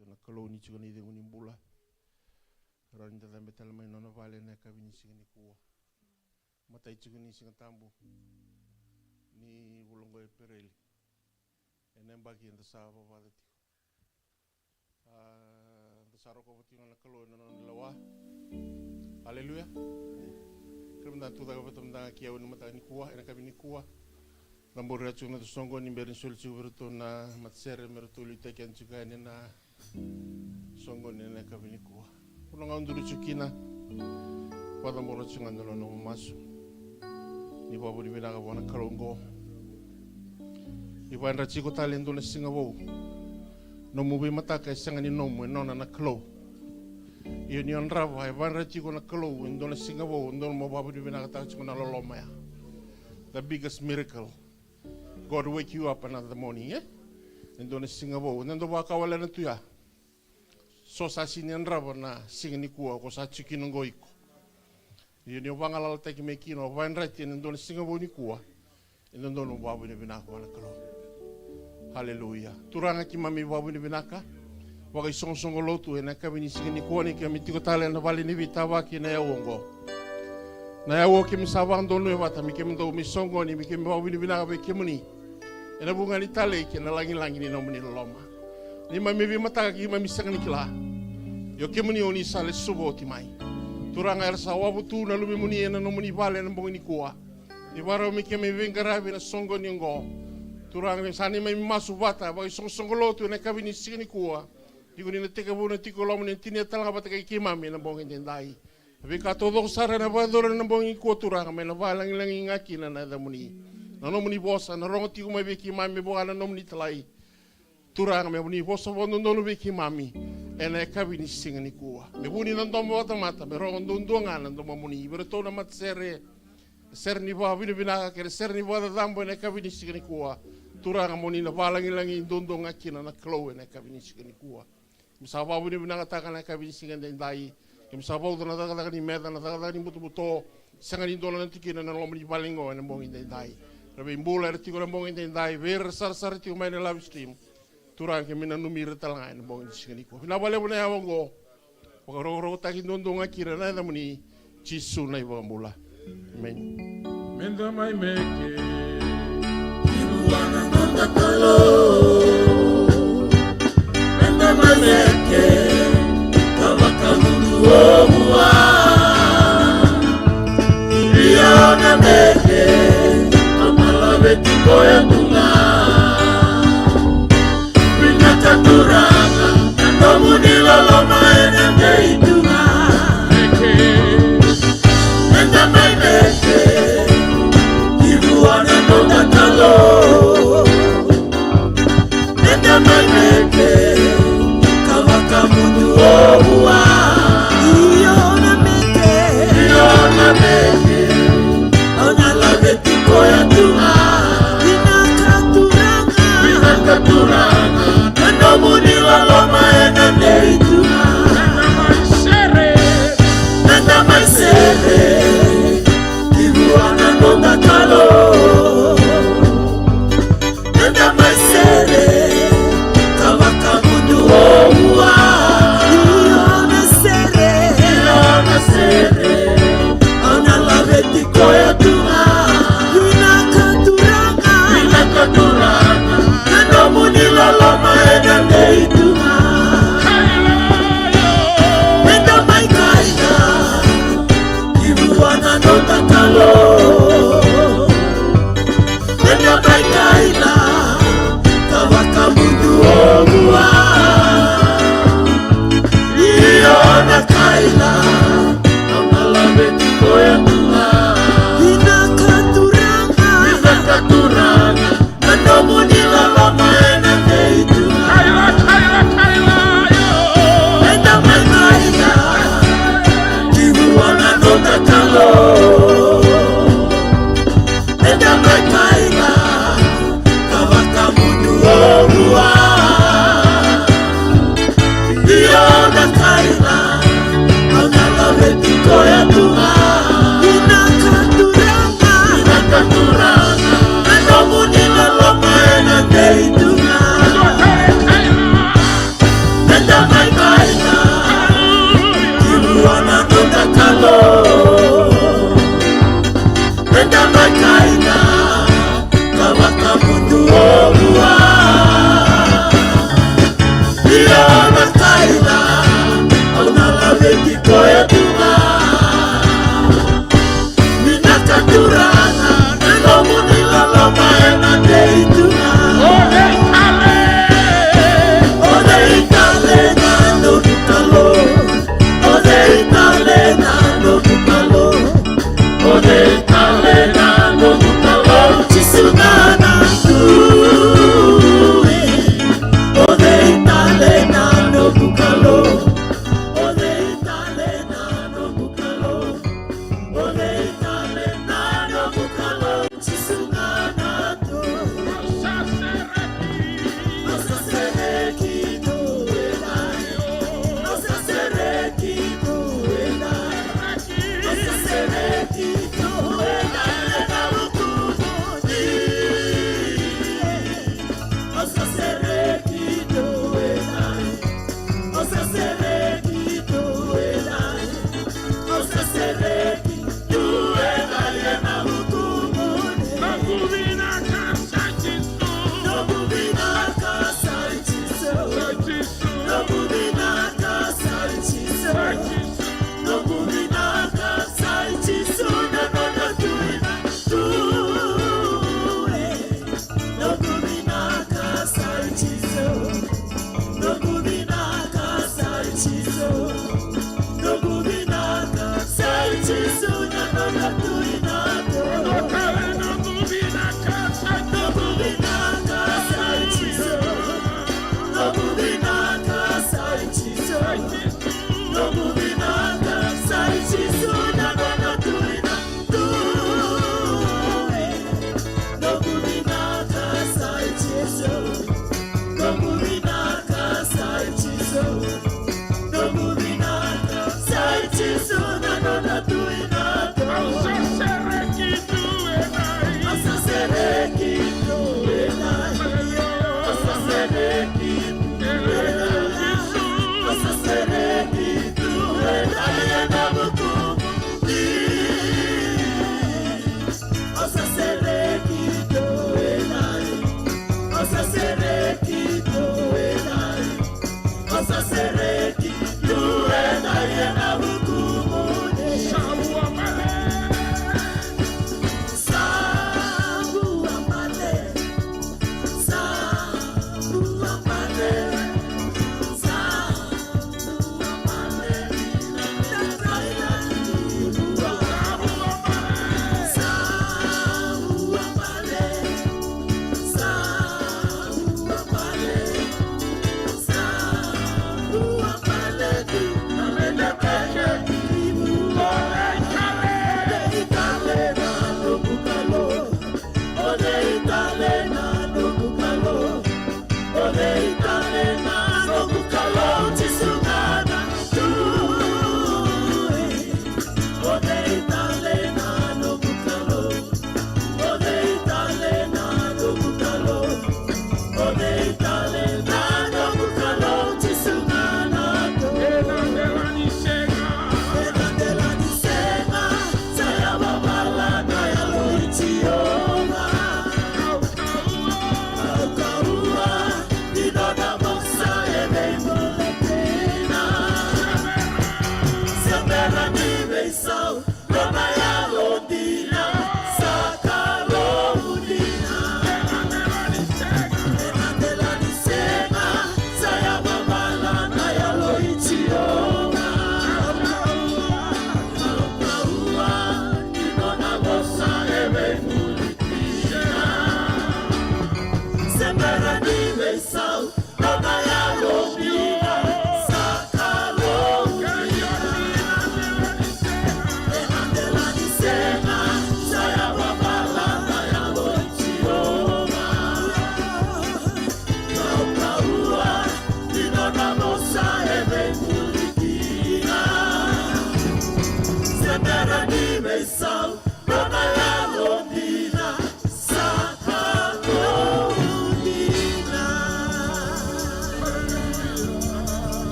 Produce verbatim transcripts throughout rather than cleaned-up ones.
Io na Kalou ni tiko na icegu ni bula. Rawa ni da cabe tale mai na nona vale ena yakavi ni siga nikua. Matai tiko ni Siga Tabu ni vula oqo o Epereli. Ena yabaki eda sa vavaca tiko. A, da sa rokova tiko na Kalou ena nona lewa. Aleluya. Kerea meda tucake vata mada ga kei au ena mataka nikua, ena yakavi nikua. Cabori ira tiko na soqoni ni bera ni soli tiko vei iratou na matasere me ratou liutaki yani tiko yani ena soqoni ena yakavi nikua. Vuna ga o duri tiko kina, vakacabora tiko ga na nomu masu. Ni vakavinavinaka vua na Kalou oqo. Ni vakayadrati iko tale e dua na siga vou. Nomu veimataka e sega ni nomu, e nona na Kalou. Io ni yadrava, e vakayadrati iko na Kalou e dua na siga vou, dodonu mo vakavinavinakataka tiko na loloma ya. The biggest miracle. God wake you up another morning, e? E dua na siga vou. Eda dau vakawalena tu ya. So sa sega ni yadrava na siga nikua ko sa tiko kina oqo iko. Io ni o vagalalataki mai kina, o vakayadrati ena dua na siga vou nikua. E dodonu mo vakavinavinaka vua na Kalou. Aleluya. Turaga, keimami vakavinavinaka. Vakaisoqosoqo lotu ena yakavi ni siga nikua ni keimami tiko tale ena vale ni veitavaki ena yakavi oqo. Na yakavi keimami sa vakadonuya vata me keimami dau mai soqoni, me keimami vakavinavinaka vei kemuni. Ena vuqa ni talei kei na lagilagi ni nomuni loloma. Neimami veimataka keimami sega ni kila. Ia o kemuni o ni sa lesuva oti mai. Turaga, era sa wavu tu na luvemuni ena nomuni vale ena bogi nikua. Ni vakarau me keimami veiqaravi ena soqoni oqo. Turaga, sa neimami masu vata, vakaisoqosoqo lotu ena yakavi ni siga nikua. Tiko ni na tekivuna tiko e loma ni na tinia tale ga vata kei keimami ena bogi edaidai. Na veika taucoko sara ena vakayacori ena bogi nikua, Turaga, me na vakalagilagi ga kina na yacamuni. Na nomuni vosa na rogo tiko mai vei keimami me vaka na nomuni talai. Turaga, me ni vosa vakadodonu vei keimami ena yakavi ni siga nikua. Me vu ni na domo vakatamata, me rogo duadua ga na domomuni. Vei iratou na matasere, sere ni vakavinavinaka kei na sere ni vakacacabo ena yakavi ni siga nikua. Turaga, mo ni na vakalagilagi duadua ga kina na Kalou ena yakavi ni siga nikua. Keimami sa vakavinavinakataka na yakavi ni siga edaidai. Keimami sa vauca na cakacaka ni meca, na cakacaka ni butobuto. Sega ni dua na tikina ena loma ni vale oqo ena bogi edaidai. Ra veibula era tiko ena bogi edaidai, vei ira sarasara tiko mai ena live stream. Turaga, keimami nanumi ira tale ga ena bogi ni siga nikua. Vinaka vakalevu na yawa oqo. Vakarokorokotaki duadua ga kina na yacamuni, Jisu na iVakabula. Emeni. Meda mai meke. Ki vua na noda Kalou. Meda mai meke. Ka vakamuduo vua. Io na meke. Ka mala vei koya tu ga. Vinaka Turaga, na nomuni loloma ena dei tu ga. Meke. Meda mai meke, ki vua na noda Kalou. Meda mai meke, ka vakamuduo vua. Io na meke. Io na meke. Au na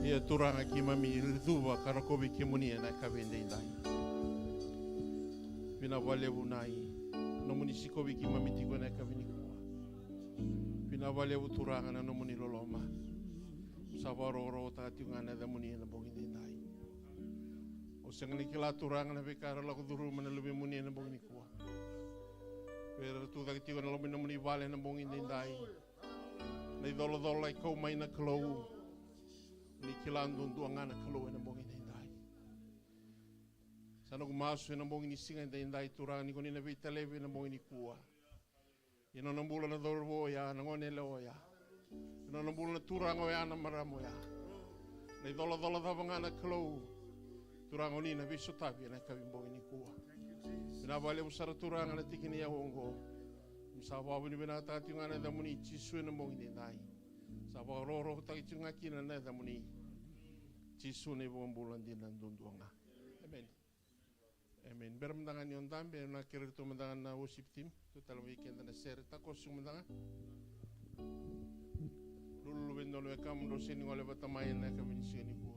Ia Turaga, keimami cuva ka rokovi kemuni ena yakavi edaidai. Vinaka vakalevu na nomuni sikovi keimami tiko ena yakavi nikua. Vinaka vakalevu Turaga na nomuni loloma. Sa vakarokorokotaka tiko ga na yacamuni ena bogi edaidai. Au sega ni kila Turaga na veika era lako curuma na luvemuni ena bogi nikua. Vei ira era tu cake tiko ena loma ni nomuni vale ena bogi edaidai. Na icolacola e kau mai na Kalou. Ni kila duadua ga na Kalou ena bogi edaidai. Sa noqu masu ena bogi ni siga edaidai Turaga ni ko ni na veitalevi ena bogi nikua. Ena nona bula na cauravou oya, na gone yalewa oya. Ena nona bula na turaga oya, na marama oya. Na icolacola cava ga na Kalou. Turaga o ni na veisotavi ena yakavi bogi nikua. Vinaka vakalevu sara Turaga na tiki ni yau oqo. Ni sa vakavinavinakataka tiko ga na yacamuni Jisu ena bogi edaidai. Sa vakarokorokotaki tiko ga kina na yacamuni Jisu na iVakabula dina duadua ga. Amen. Amen. Bera mada ga ni o dabe, na kerei ratou mada ga na worship team. Ratou tale mai keda na sere, takoso mada ga. Lululu vei dua na wekamu, drau sega ni gole vata mai ena yakavi ni siga nikua.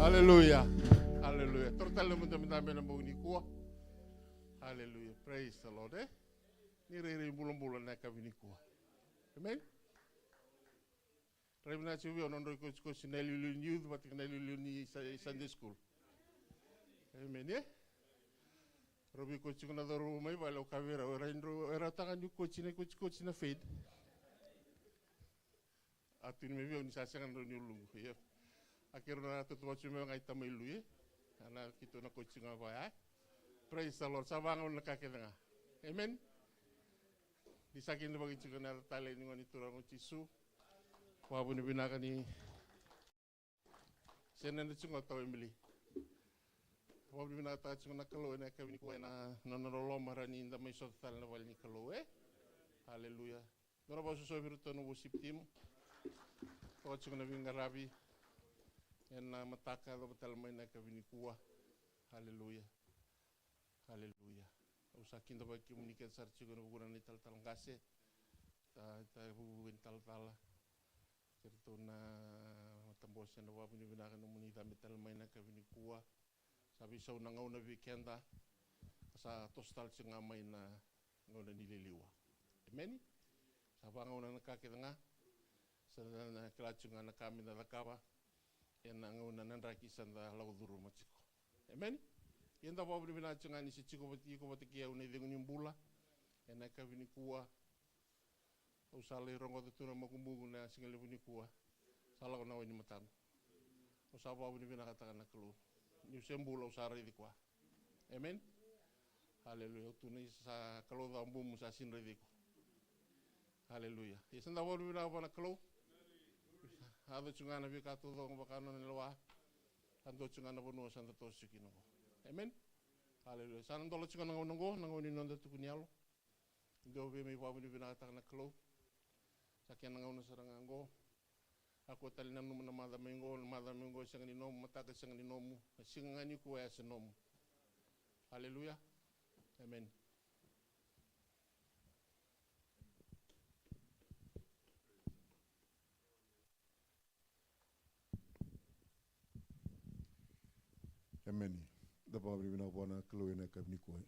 Aleluya. Aleluya. Toro tale na nomu idabedabe ena bogi nikua. Aleluya. Praise the Lord, e? Ni rairai bulabula na yakavi nikua. Amen. Rai vinaka tiko vei au na nodrau ikosikosi na iliuliu ni youth vata kei na iliuliu ni Sa-, Sunday school. Amen, e? Rau veikosi tiko na cauravou mai vale, au kaya vei rau, e raidrau, e rawa taga niu kosi na ikosikosi na Fade. A tukuni mai vei au ni sa sega na drau ni uluqu. Io. A keirau na tautauvata tiko mai vei au ga i Tamailu, e? A na keitou na kosi tiko ga vaya, e? Praise the Lord. Sa vagauna na ka kece ga. Amen. Ni sa kidavaki tiko na yaca talei ni Gone Turaga o Jisu. Vakavinavinaka ni sega ni tiko ga o tau Emily. Vakavinavinakataka tiko na Kalou ena yakavi nikua ena nona loloma, rawa ni da mai sota tale na vale ni Kalou, e? Aleluya. Dou na vakasosovi iratou na worship team. Toka tiko na veiqaravi ena mataka, yacova tale mai na yakavi nikua. Aleluya. Aleluya. Au sa kidavaki kemuni kece sara tiko ena vukuna na italatala qase, A, itavuvu ni talatala, kei ratou na matabose, na vakavinavinaka nomuni cabe tale mai na yakavi nikua. Sa veisau na gauna vei keda, ka sa toso tale tiko ga mai na gauna ni liliwa. Emeni. Sa vakagauna na ka kece ga. Sa na, na kila tiko ga na ka me na cakava ena gauna na draki sa da lako curuma tiko. Emeni. Ia da vakavinavinaka tiko ga ni se tiko vata, iko vata kei au na icegu ni bula ena yakavi nikua. Au sa lai rogoca tu na makubuqu na siga levu nikua. Sa lako na wai ni mataqu. Au sa vakavinavinakataka na Kalou. Niu se bula au sa raici koya. Amen. Aleluya. Au tu na isa sa Kalou ca bumu sa sega ni raici iko. Aleluya. Ia sa da vakavinavinaka vua na Kalou. Yaco tiko ga na veika taucoko vaka nona lewa. Sa dua tiko ga na vanua sa da toso kina oqo. Amen. Aleluya. Sa na dola tiko ga na gauna oqo, na gauna ni noda tukuni yalo. Dou via mai vakavinavinakataka na Kalou. Sa kena gauna sara ga oqo. A kua tale nanuma na maca mai oqo, na maca mai oqo e sega ni nomu, mataka e sega ni nomu, na siga ga nikua e se nomu. Aleluya. Amen. Emeni. Da vakavinavinaka vua na Kalou ena yakavi nikua.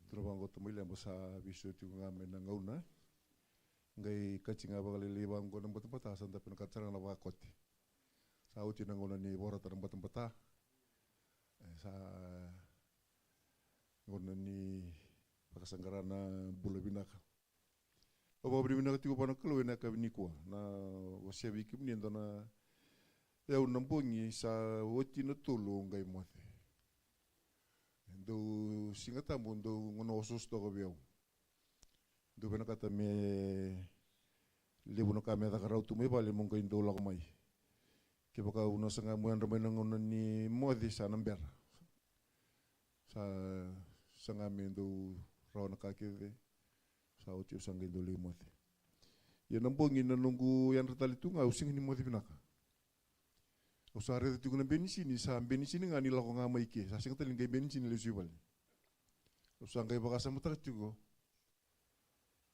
Turaga vaqo, tamai leba, sa veisau tiko ga mai na gauna. Qai kati ga vakalailai vaqo na batabata, sa da vinakata sara ga na vakakote. Sa oti na gauna ni vorata na batabata. E, sa gauna ni vakasaqara na bula vinaka. Au vakavinavinaka tiko vua na Kalou ena yakavi nikua. Na wasea vei kemuni e dua na yau na bogi sa oti na tolu au qai moce. Dau Siga Tabu, dau gauna osooso toka vei au. Dau vinakata me levu na ka me caka rawa tu mai vale mo qai dau lako mai. Kevaka au na saga mo yadra mai na gauna ni moce sa na bera. Sa saga me dau rawa na ka kece. Sa oti au sa qai dau lai moce. Ia na bogi na noqu yadra tale tu ga au sega ni moce vinaka. Au sa raica tiko na benisini, sa benisini ga ni lako ga mai ke, sa sega tale ni qai benisini lesu i vale. Au sa qai vakasamataka tiko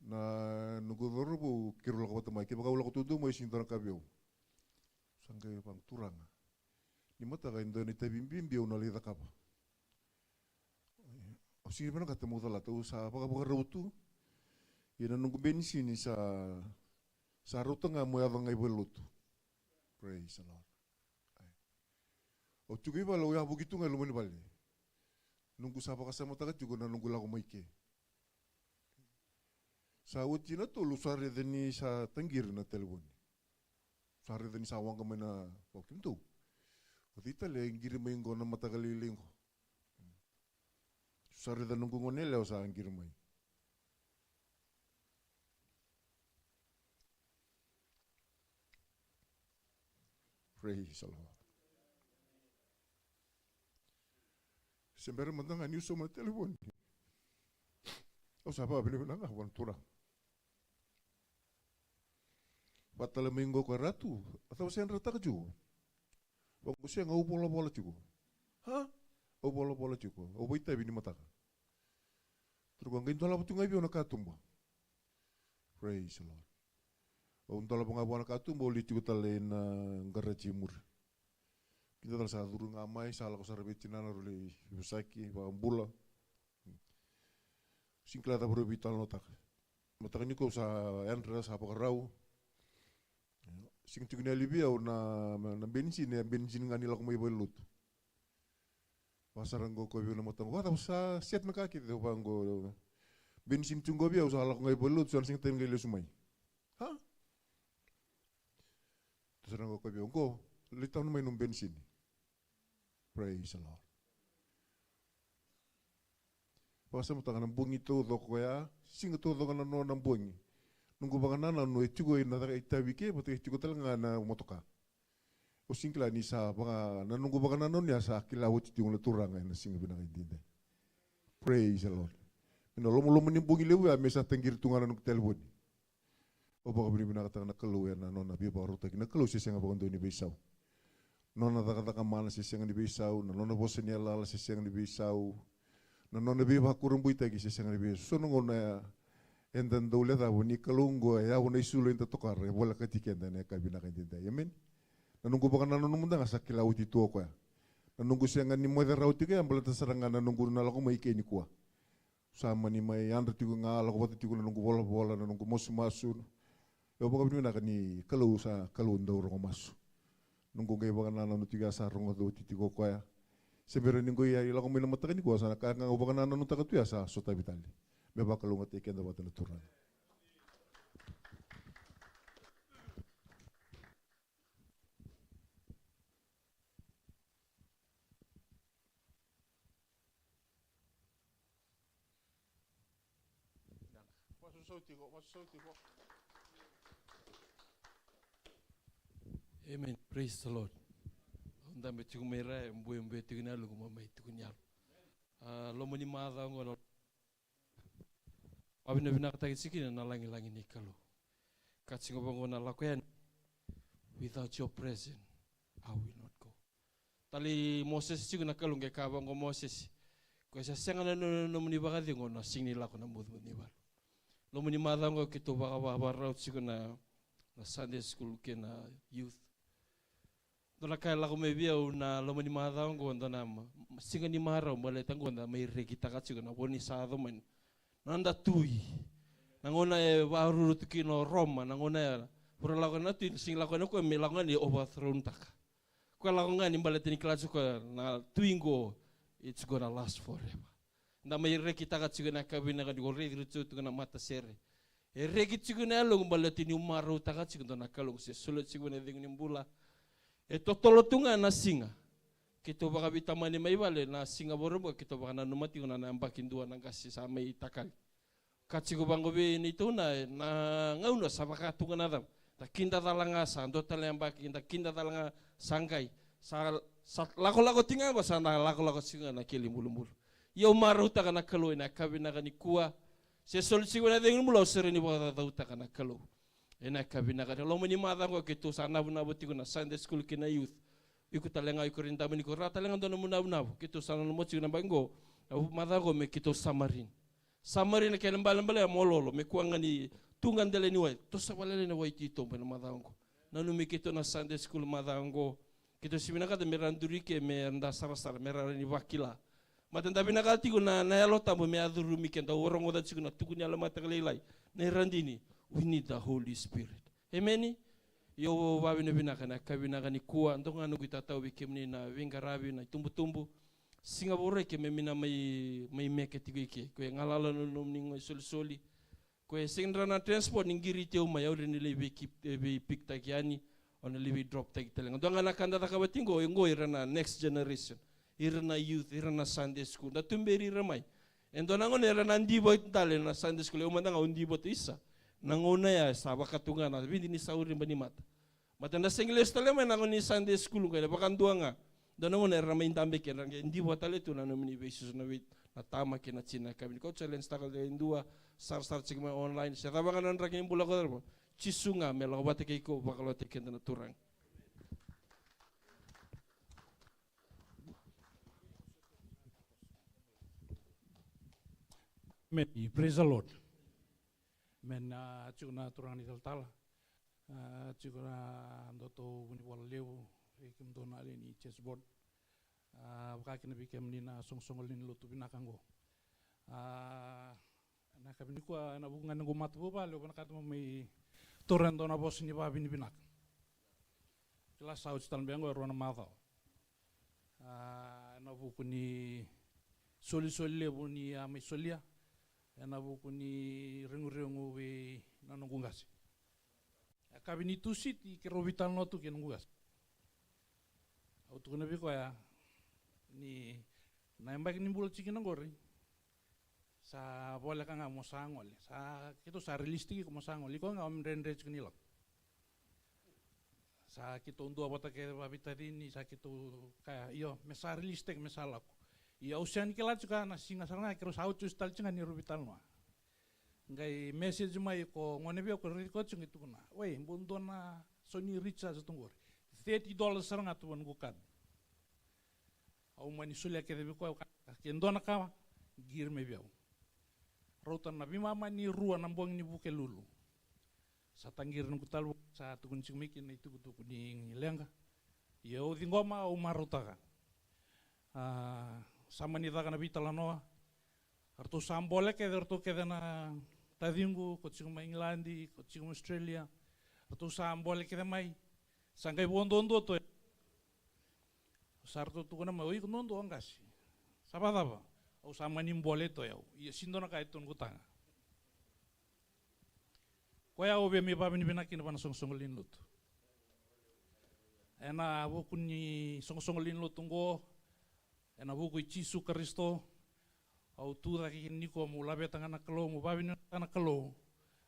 na noqu cauravou, keirau lako vata mai, kevaka au lako taudua mai sega ni dua na ka vei au. Sa qai vaka, Turaga, ni mataka e dua na itavi bibi au na lai cakava. Au sega ni vinakata meu calata, au sa vakavakarau tu. Ia na noqu benisini sa, sa rauta ga mo yaco ga i valenilotu. Praise the Lord. Au tiko i vale, au yavoki tu ga e loma ni vale. Noqu sa vakasamataka tiko na noqu lako mai ke. Sa oti na tolu, sa raica ni sa taqiri na talevoni. Sa raica ni sa waqa mai na, o kemudou. O cei tale e qiri mai qo na mataka lailai qo? Sa raica noqu gone yalewa sa qiri mai. Praise the Lord. Se bera mada ga niu sauma na talevoni, au sa vakavinavinaka ga vua na Turaga. Vakatale mai qo ko Ratu, a cava se yadrataka tiko? Vaqo sega, au volavola tiko. Ha? Au volavola tiko. Au vakaitavi ni mataka. Turaga, qai dolava tu ga vei au na katuba. Praise the Lord. Au dolava ga vua na katuba, au lai tiko tale ina qaraji i muri. Kidacala sa curu ga mai, sa lako sara vei tinana, rau lai veisau, vakabula. Sega ni kila cava rau veitalanoataka. Mataka nikua au sa yadra, sa vakarau. Sega tiko ni yali vei au na, na benisini, e benisini ga ni lako mai valenilotu. Vakasara qo ko vei au na mataqu, vakacava sa set na ka kece? Au vaqo, benisini tu qo vei au, sa lako ga i valenilotu, sa na sega tale ni qai lesu mai. Ha? Tou sara qo ko vei au qo, lai tanu mai nomu benisini. Praise the Lord. Vakasamataka na bogi taucoko ya, siga taucoko na nona bogi. Noqu vakanananu e tiko ina caka itavi ke, vata e tiko tale ga na motoka. Au sega ni kila ni sa vaka, na noqu vakanananu ya sa kila oti tiko na Turaga ena siga vinaka edaidai. Praise the Lord. Ena lomaloma ni bogi levu ya me sa taqiri tu ga na noqu talevoni. Au vakavinavinakataka na Kalou ena nona veivakarautaki. Na Kalou se sega vakadua ni veisau. Nona cakacaka mana se sega ni veisau, na nona vosa ni yalayala se sega ni veisau, na nona veivakurabuitaki se sega ni veisau. So na gauna ya, Eda dau lecava ni Kalou oqo e yavu na isulu eda tokara, e volekati keda ena yakavi vinaka edaidai. Emeni. Na noqu vakanananu mada ga sa kila oti tu o koya. Na noqu sega ni moce rawa tiko ya baleta sara ga na noqu na lako mai ke nikua. Sa mani mai yadra tiko ga, lako vata tiko na noqu volavola, na noqu masumasu. Au vakavinavinaka ni Kalou sa Kalou dau rogo masu. Noqu qai vakanananu tiko ya sa rogoca oti tiko o koya. Se bera ni qo ia i lako mai na mataka nikua sa na ka ga au vakanananutaka tu ya sa sotavi tale. Me vakalougatataki keda vata na Turaga. Masusou tiko, masusou tiko. Amen. Praise the Lord. Au dabe tiko mai ra, e buebue tiko na yaloqu, ma mai tiko ni yalo. A, loma ni macawa oqo, vavinavinakataki tiko kina na lagilagi ni Kalou. Ka tiko vaqo na lako yani. Without your presence, I will not go. Tali Moses tiko na Kalou qai kaya vaqo Moses. Ko sa sega na no- nomuni vakacegu na sega ni lako na mucumucu ni valu. Loma ni macawa oqo keitou vakavavarau tiko na, na Sunday school kei na youth. Dua na ka e lako mai vei au na loma ni macawa oqo, dua na ma- ma- siga ni marau baleta oqo da mai rekitaka tiko na vo ni sa yaco mai na noda tui. Na gauna e vakaruru tu kina o Roma, na gauna e vura lako na tui, na sega ni lako yani o koya me lako ga ni overthrown taka. Koya lako ga ni baleta ni kila tiko na tui oqo, it's gonna last forever. Da mai rekitaka tiko na yakavi vinaka ni ko raici tiko na matasere. E reki tiko na yaloqu baleta niu marautaka tiko dua na Kalou se solia tiko na cegu ni bula. E totolo tu ga na siga. Keitou vakaveitamani mai vale na siga Vakaraubuka keitou vakananuma tiko na, na yabaki dua na qase sa mai takali. Ka tiko vaqo vei neitou na, na gauna sa vaka tu ga na cava. Da kida cala ga sa dua tale yabaki, da kida cala ga sa qai. Sa, sa lakolako tiko ga oqo sa na lakolako tiko ga na keli bulubulu. Ia au marautaka na Kalou ena yakavi vinaka nikua. Se soli tiko na cegu ni bula au sere ni vakacaucautaka na Kalou. Ena yakavi vinaka ni loma ni macawa oqo keitou sa navunavu tiko na Sunday school kei na youth. Iko tale ga iko ridamuni ko ra tale ga dua na munavunavu. Keitou sa nanuma tiko na baki oqo. Na macawa oqo me keitou samarini. Samarini na kena balebale ya mo lolo. Me kua ga ni tu ga dela ni wai. Toso vakalailai na wai titobu ena macawa oqo. Nanumi keitou na Sunday school macawa oqo. Keitou sa vinakata me ra duri ke me da sarasara me ra rawa ni vakila. Mata da vinakata tiko na, na Yalo Tabu me a curumi keda, au rogoca tiko na tukuni yalo mataka lailai. Na iradini, we need the Holy Spirit. Emeni? Io, au vavinavinaka na yakavi vinaka nikua, dou ga noqu itatau vei kemuni na veiqaravi na itubutubu. Siga Vakaraubuka me mina mai, mai meke tiko i ke. Ko e galala na nomuni gone solisoli. Ko e sega ni ra na transport ni qiriti au mai, au rawa ni lai vei keep, e, vei pick taki yani, au na lai vei drop taki tale ga. Dua ga na ka da cakava tiko qo, qo ira na next generation, ira na youth, ira na Sunday school. Da tuberi ira mai. E dua na gauna era na diva tale na Sunday school, au mada ga au diva tu isa. Na gauna ya sa vaka tu ga na vidi ni sauriba ni mata. Mata da sega ni lesu tale mai na gauna ni Sunday school qai na vakadua ga. Dua na gauna era mai dabe kina, era qai diva tale tu na nomuni veisusu na vei na tama kei na tina. Ka vini kau challenge taka e dua, sarasara tiko mai online. Se cava ga na draki ni bula ko cava. Jisu ga me lako vata kei iko, vakalote keda na Turaga. Amen. Praise the Lord. Amen. A, tiko na turaga ni talatala. A, tiko na dotou vunivola levu, vei kemudou na lewe ni church board. A, vaka kina vei kemuni na soqosoqo lewe ni lotu vinaka oqo. A, na ka vini kua, na vuku ga ni noqu matavuvale, au vinakata mo mai taura e dua na vosa ni vavinavinaka. Kila sa oti tale beka oqo e rua na macawa. A, ena vuku ni solisoli levu ni a mai solia, ena vuku ni reguregu vei na noqu qase. E kavi ni Tusiti keirau veitalanoa tu kei noqu qase. Au tukuna vei koya ni na yabaki ni bula tiko kina oqori, sa voleka ga mo sa gole. Sa keitou sa release tiko iko mo sa gole. Iko ga o dredre tiko ni lako. Sa keitou dua vata kece vavitacini, sa keitou kaya, io, me sa release tiko, me sa lako. Ia au sega ni kila tiko na siga sara ga, keirau sa oti oti tale tiko ga ni rau veitalanoa. Qai message mai ko gone vei au ko raici koya tiko qai tukuna. Wei, bau dua na sau ni recharge tu qori. Thirty dollars sara ga tu vua noqu card. Au mani solia kece vei koya, au kaya, ke dua na ka, qiri mai vei au. rauta na veimama ni rua na bogi ni Vukelulu. Sa taqiri noqu taleva, sa tukuni tiko mai kina na itukutuku ni leqa. Ia au ciqoma, au marautaka. A, sa mani caka na veitalanoa. Ratou sa bole kece, ratou kece na taciqu, ko tiko mai Igiladi, ko tiko mai Australia. Ratou sa bole kece mai. Sa qai vakaduadua tu. Sa ratou tukuna mai, o iko duadua o qase. Sa vakacava? Au sa mani bole tu o yau. Ia sega ni dua na ka e tu noqu taga. Koya au via mai vakavinavinaka kina vua na soqosoqo lewe ni lotu. Ena vuku ni soqosoqo lewe ni lotu oqo, ena vuku i Jisu Karisito, au tu cake kina nikua meu laveta ga na Kalou, meu vakavinavinaka na Kalou.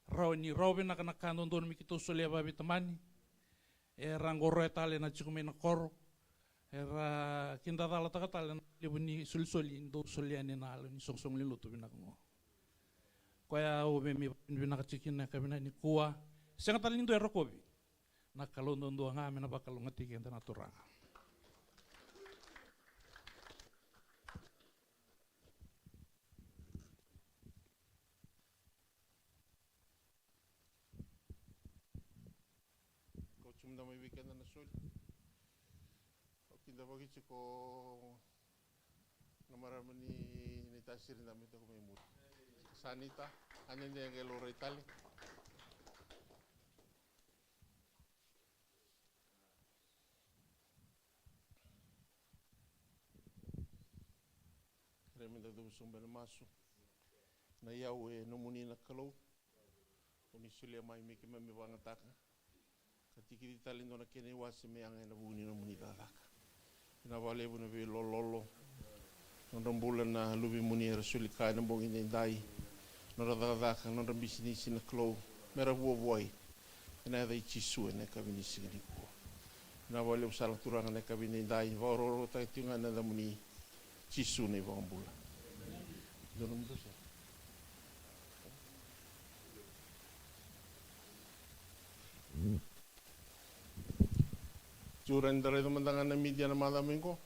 Rawa ni rawa vinaka na ka dodonu me keitou solia vaveitamani. Era qoroya tale na tiko mai na koro. Era kidacalataka tale na levu ni solisoli dou solia yani ena yalo ni soqosoqo lewe ni lotu vinaka oqo. Koya au via mai vakavinavinaka tiko kina ena yakavi nikua. Sega tale ni dua e rokovi. Na Kalou duadua ga me na vakalougatataki keda na Turaga. Kauti mada mai vei keda na soli. Au kidavaki tiko na marama ni, ni tasiri da mai toka mai muri. Sanita, a dede qai laurai tale. Kerea meda cuva sobu ena masu. Na iyau e nomuni na Kalou. O ni solia mai me keimami vakayagataka ka tikici tale e dua na kena iwase me yaga ena vuku ni nomuni cakacaka. Vinaka vakalevu na veilololo. Nodra bula na luvemuni era soli kaya ena bogi edaidai. Nodra cakacaka, nodra bisinisi na Kalou. Mera vuavuai. Ena yaca i Jisu ena yakavi ni siga nikua. Vinaka vakalevu sara na Turaga ena yakavi edaidai. Vakarokorokotaki tiko ga ena yacamuni Jisu na iVakabula. Dua na mudu sara. Jura ni da raica mada ga na media na macawa mai qo.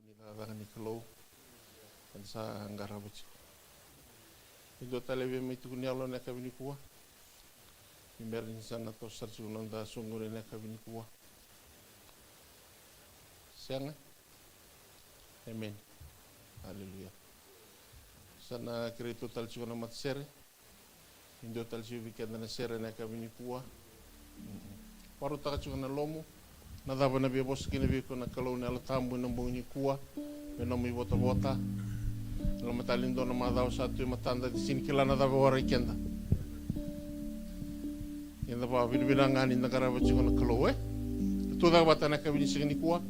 Ni cakacaka ni Kalou eda sa qarava tiko. E dua tale vei mai tukuni yalo ena yakavi nikua. Ni bera ni sa na toso sara tiko na noda soqoni ena yakavi nikua. Sega? Amen. Aleluya. Sa na kerei tu tale tiko na matasere. E dua tale tiko vei keda na sere ena yakavi nikua. Vakarautaka tiko na lomamu. Na cava na via vosa kina vei iko na Kalou na Yalo Tabu ena bogi nikua? Me nomu ivotavota. Loma tale ni dua na macawa sa tu e matada, e sega ni kila na cava e warai keda. Eda vakavinavinaka ga ni da qarava tiko na Kalou, e? Da tucake vata ena yakavi ni siga nikua.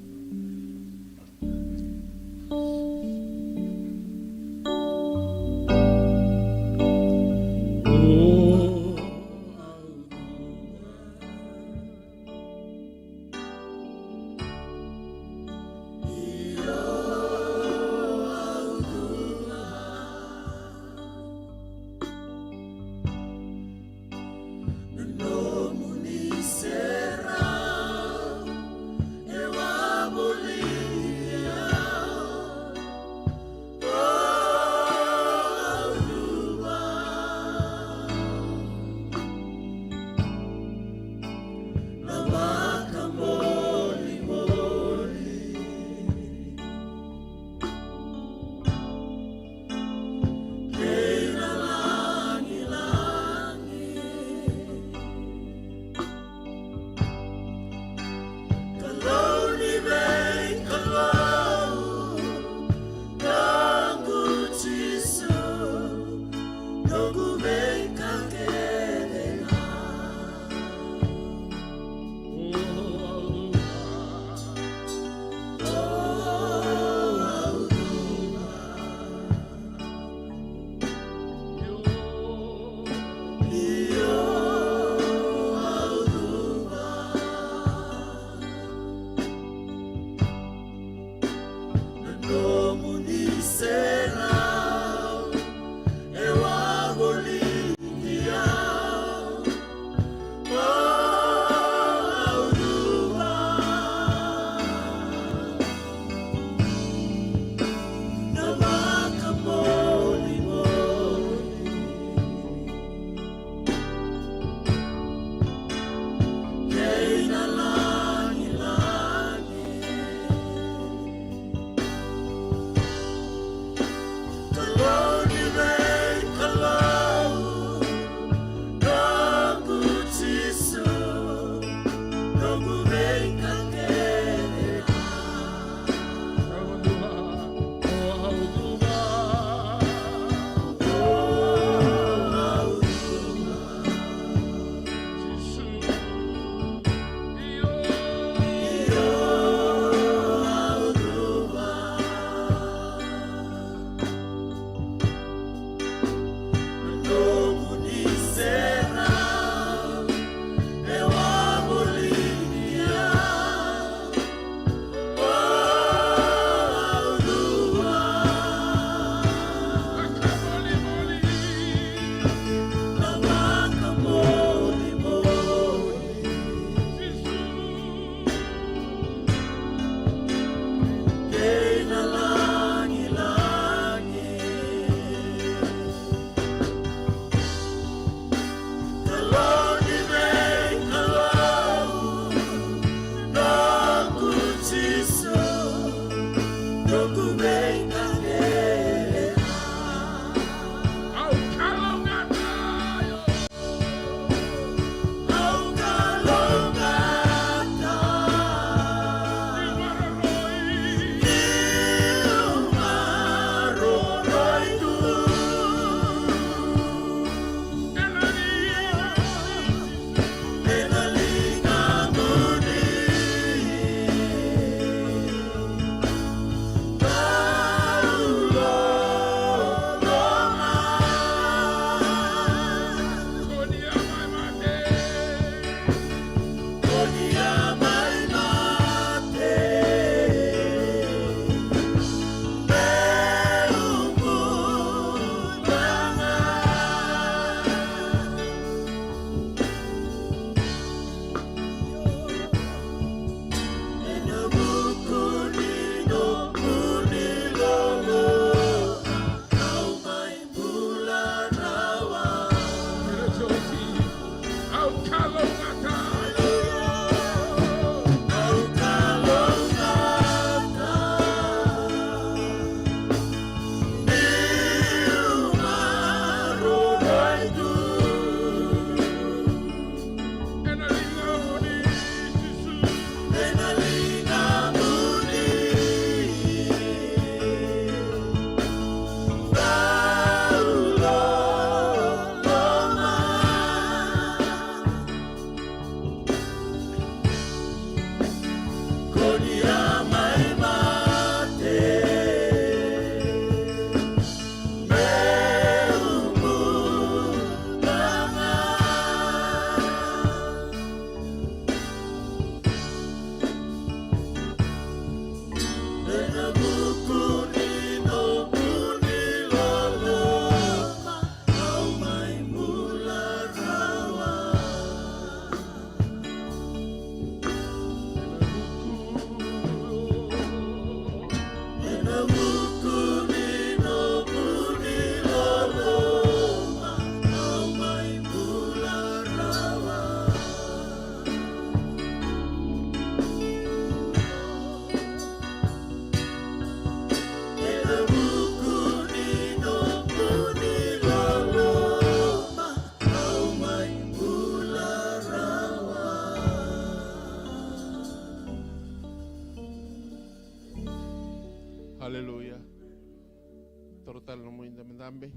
Tale na nomuni dabedabe.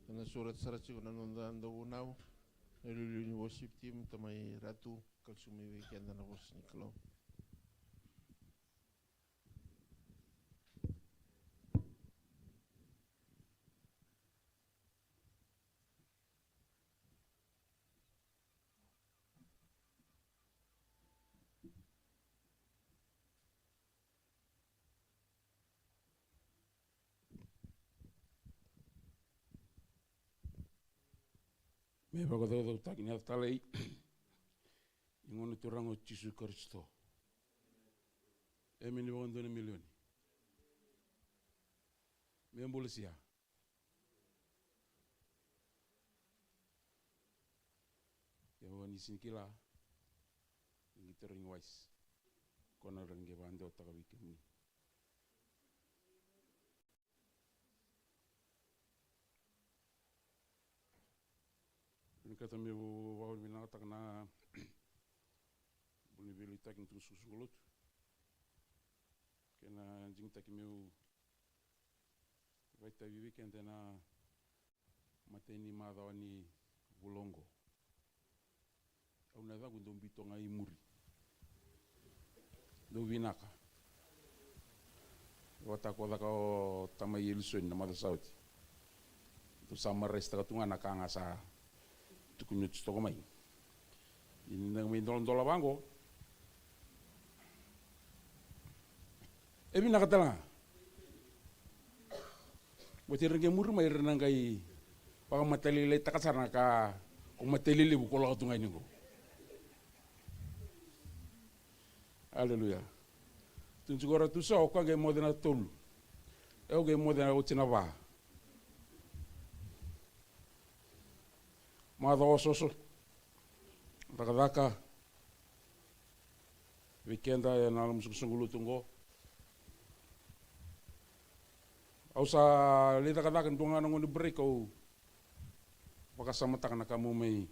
Ena sureta sara tiko na noda dauvunau, na iliuliu ni worship team, Tamai Ratu, kalougata mai vei keda na vosa ni Kalou. Me vakacaucautaki ni yaca talei ni Gone Turaga o Jisu Karisito. Emeni vakadua na milioni. Me bula sia. Kevaka ni sega ni kila, ni qai tarogi Wise. Ko na rawa ni qai vakadewataka vei kemuni. Vinakata meu vakavinavinakataka na bula ni veiliutaki ni tukuna soqosoqo lotu kei na digitaki meu vakaitavi vei keda ena imatai ni macawa ni vula oqo. Au na yacaqu dou biuta ga i muri. Dou vinaka. Vata ko caka o tamai Elisoni na macawa sa oti. Dou sa maraisataka tu ga na ka ga sa tukuni oti toka mai. Ni da mai doladola vaqo. E vinaka tale ga. Oti ira qai muri mai ira na qai vakamatalailaitaka sara na ka ko matai lelevu ko lako tu ga yani qo. Aleluya. Tu tiko ra tu sa o koya qai moce na tolu. Au qai moce na oti na va. Macawa osooso. Cakacaka. Vei keda ena loma ni soqosoqo lotu oqo. Au sa lai cakacaka dua ga na gauna ni break au vakasamataka na ka meu mai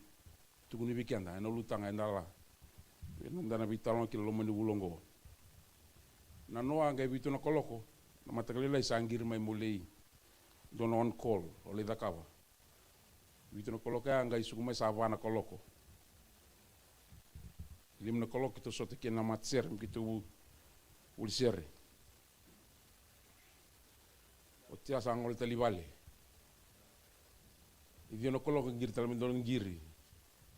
tukuni vei keda ena ulutaga e dala. Ena dua na veitalanoa ki na loma ni vula oqo. Na noa qai vitu na kaloko, na mataka lailai sa qiri mai meu lai dua na on call, au lai cakava. Vitu na kaloko ya qai suka mai sa va na kaloko. Lima na kaloko keitou sota kina na matasere me keitou vuli sere. Oti ya sa gole tale i vale. E ciwa na kaloko qiri tale me dua na qiri.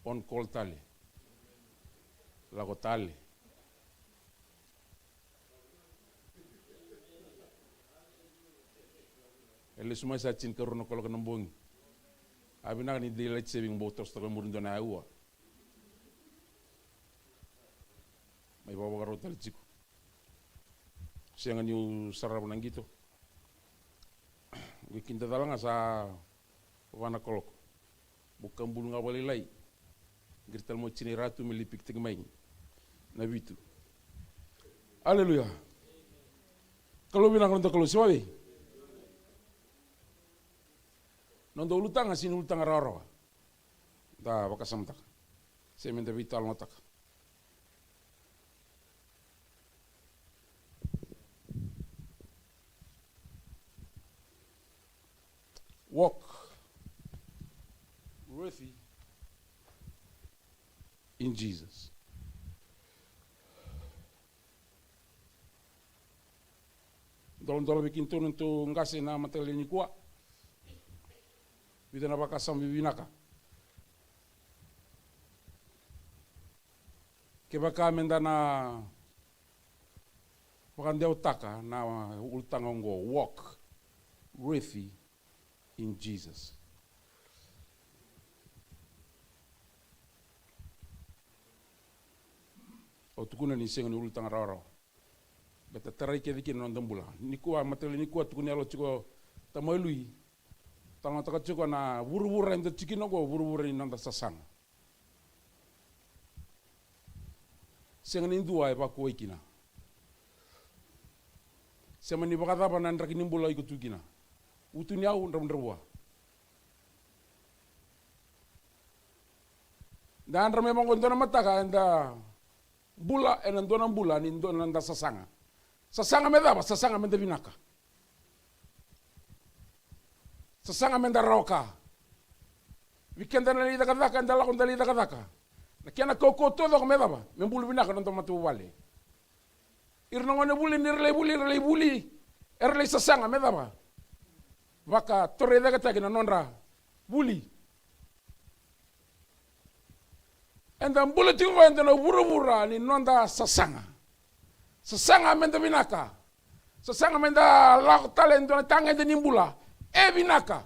On call tale. Lako tale. E lesu mai sa tinikarua na kaloko na bogi. A vinaka ni daylight saving bau toso toka e muri dua na aua. Mai vakavakarau tale tiko. Sega niu sarava na qito. Qai kidacala ga sa va na kaloko. Bau kabulu ga vakalailai. Qiri tale mai o Jina i Ratu me lai pikitaki mai na vitu. Aleluya. Kalou vinaka, noda Kalou se vavei. Noda ulutaga sega ni ulutaga rawarawa. Da vakasamataka se meda veitalanoataka. Walk worthy in Jesus. Doladola vei keitou na neitou qase na mataka lailai nikua. Vica na vakasama vivinaka. Kevaka meda na vakadewataka na ulutaga oqo, walk worthy in Jesus. Au tukuna ni sega ni ulutaga rawarawa. Beta tarai kece kina na noda bula. Nikua, mataka lailai nikua, tukuni yalo tiko tamai Lui. Talanoataka tiko na vuravura eda tiko kina oqo, vuravura ni noda sasaga. Sega ni dua e vakuwai kina. Se mani vakacava na draki ni bula iko tu kina. Utu ni yau, dravudravua. Da yadra mai vaqo dua na mataka, eda bula ena dua na bula ni dua na da sasaga. Sasaga me cava? Sasaga meda vinaka. Sasaga me da rawa ka. Vei keda na lai cakacaka, eda lako da lai cakacaka. Na kena kaukauwa taucoko me cava? Me bula vinaka na noda matavuvale. Ira na gone vuli, ni ra lai vuli, ra lai vuli, era lai sasaga me cava? Vakatorocaketaki na nodra vuli. Eda bula tiko qo eda na vuravura ni noda sasaga. Sasaga me da vinaka. Sasaga me da lako tale e dua na tagede ni bula e vinaka.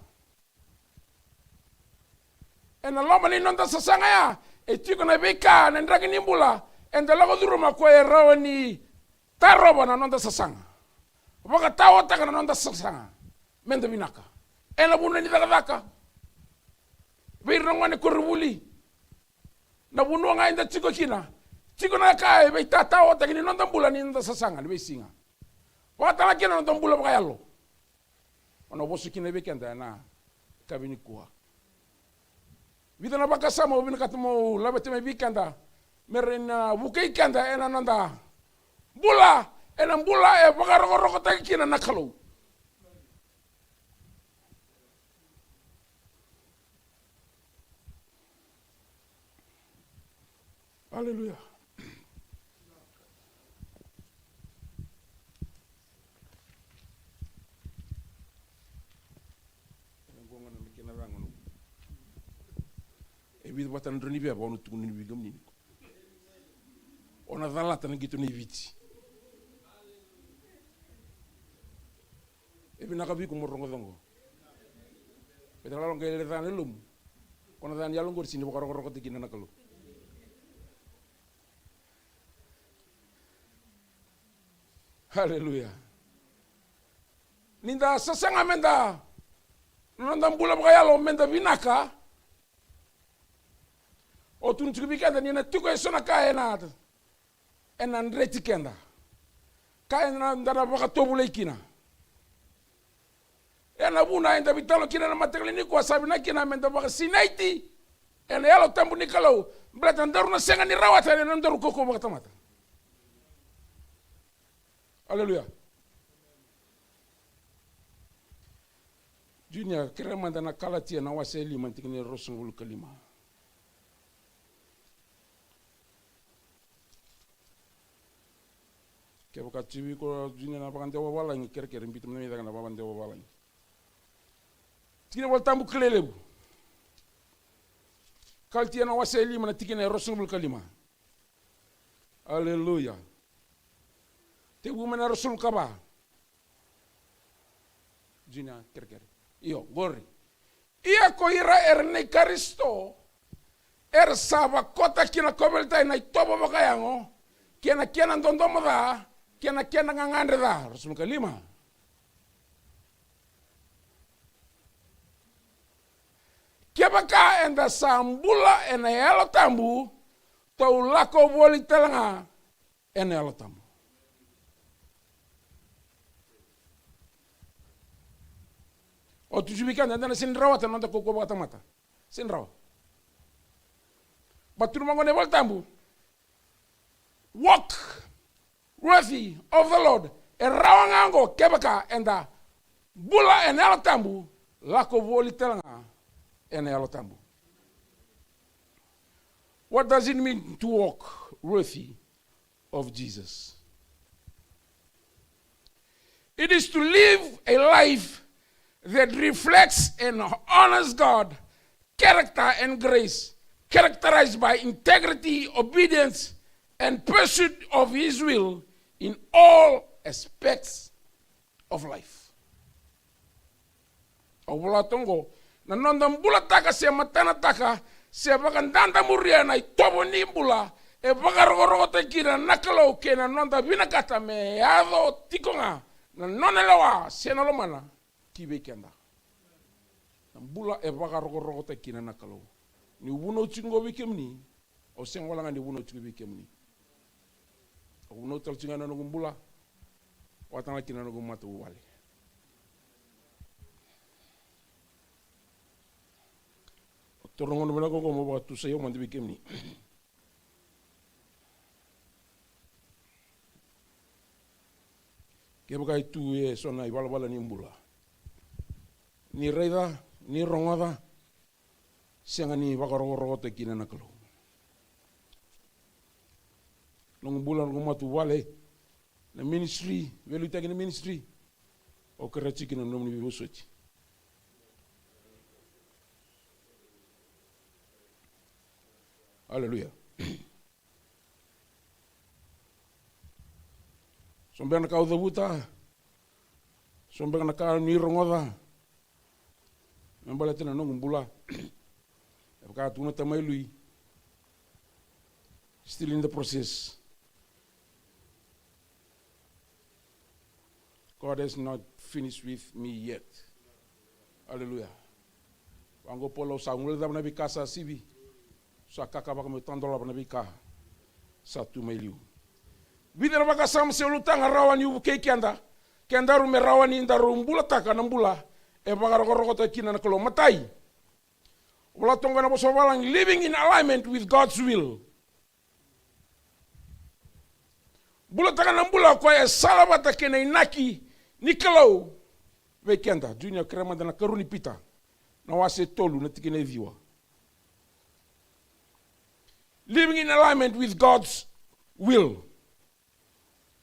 Ena loma ni noda sasaga ya e tiko na veika, na draki ni bula eda lako curuma, ko e rawa ni tarova na noda sasaga. Vakataotaka na noda sasaga me da vinaka. Ena vanua ni cakacaka, vei ira na gone koronivuli, na vanua ga eda tiko kina, tiko na ka e veitataotaki ni noda bula ni noda sasaga ni veisiga. Vakatala kina na noda bula vakayalo. O na vosa kina vei keda ena yakavi nikua. Vica na vakasama au vinakata meu laveta mai vei keda me rawa ni na vukei keda ena noda bula, ena bula e vakarokorokotaki kina na Kalou. Aleluya. E vica vata na drau ni veva o na tukuna ni vei kemuni. O na calata na qito ni Viti. E vinaka vei iko mo rogoca oqo. Baleta na lalo qai lai ca na yalomu. Ko na ca ni yalo oqori sega ni vakarokorokotaki kina na Kalou. Aleluya. Ni da sasaga me da, na noda bula vakayalo me da vinaka. O tukuna tiko vei keda ni na tiko e so na ka ena ena dreti keda. Ka eda na, da na vakatovolei kina. Ena vuna eda veitalanoa kina ena mataka lailai nikua, sa vinaka kina me da vakasinaiti ena Yalo Tabu ni Kalou, baleta daru na sega ni rawata ena nodaru kaukauwa vakatamata. Aleluya. Junior, kerea mada na Kalatia na wase e lima, tikina e ruasagavulu ka lima. Kevaka tiko vei iko, Junior, na vakadewa vavalagi, kerekere biuta mada mai cake na vakadewa vavalagi. Tikina ni iVolatabu kilai levu. Kalatia na wase e lima na tikina e ruasagavulu ka lima. Aleluya. Tekivu mai na ruasagavulu ka va. Junior, kerekere. Io, qori. Ia ko ira era nei Karisito, era sa vakota ki na kauveilatai na itovo vakayago, kei na kena dodomo ca, kei na kena gagadre ca. Ruasagavulu ka lima. Kevaka eda sa bula ena Yalo Tabu, tou lako voli tale ga ena Yalo Tabu. O tu vei keda, eda na sega ni rawata na noda kaukauwa vakatamata. Sega ni rawa. Baleta tu na vaqo na iVolatabu. Walk worthy of the Lord. E rawa ga oqo kevaka eda bula ena Yalo Tabu, lako voli tale ga ena Yalo Tabu. What does it mean to walk worthy of Jesus? It is to live a life that reflects and honors God, character and grace, characterized by integrity, obedience, and pursuit of His will in all aspects of life. Au vola toqo, na noda bulataka se matanataka se vakadadamuria na itovo ni bula e vakarokorokotaki kina na Kalou kei na noda vinakata me yaco tiko ga na nona lewa se na lomana ki vei keda. Na bula e vakarokorokotaki kina na Kalou. Niu vunau tiko qo vei kemuni, au sega wale ga ni vunau tiko vei kemuni. Au vunau tale tiko ga na noqu bula. Vata ga kina noqu matavuvale. Au taura na gauna vinaka oqo meu vakatusai au mada vei kemuni. Kevaka e tu e so na ivalavala ni bula, ni raica, ni rogoca, sega ni vakarokorokotaki kina na Kalou. Noqu bula, noqu matavuvale, na ministry, veiliutaki na ministry, au kerea tiko kina na nomuni veivosoti. Aleluya. So beka na ka au cavuta, so beka na ka ni rogoca, me baleta na noqu bula. E vaka tukuna tamai Lui, still in the process. God has not finished with me yet. Aleluya. Vaqo Paula, au sa guilecava na veika sa sivi, sa kakavaka meu tadolava na veika sa tu mai liu. Vica na vakasama se ulutaga rawa niu vukei keda, kedaru me rawa ni daru bulataka na bula e vakarokorokotaki kina na Kalou. Matai, vola toka na vosa vavalagi, living in alignment with God's will. Bulataka na bula koya e salavata kei na inaki ni Kalou vei keda. Junior, kerea mada na karua ni Pita, na wase tolu, na tikina e ciwa. Living in alignment with God's will.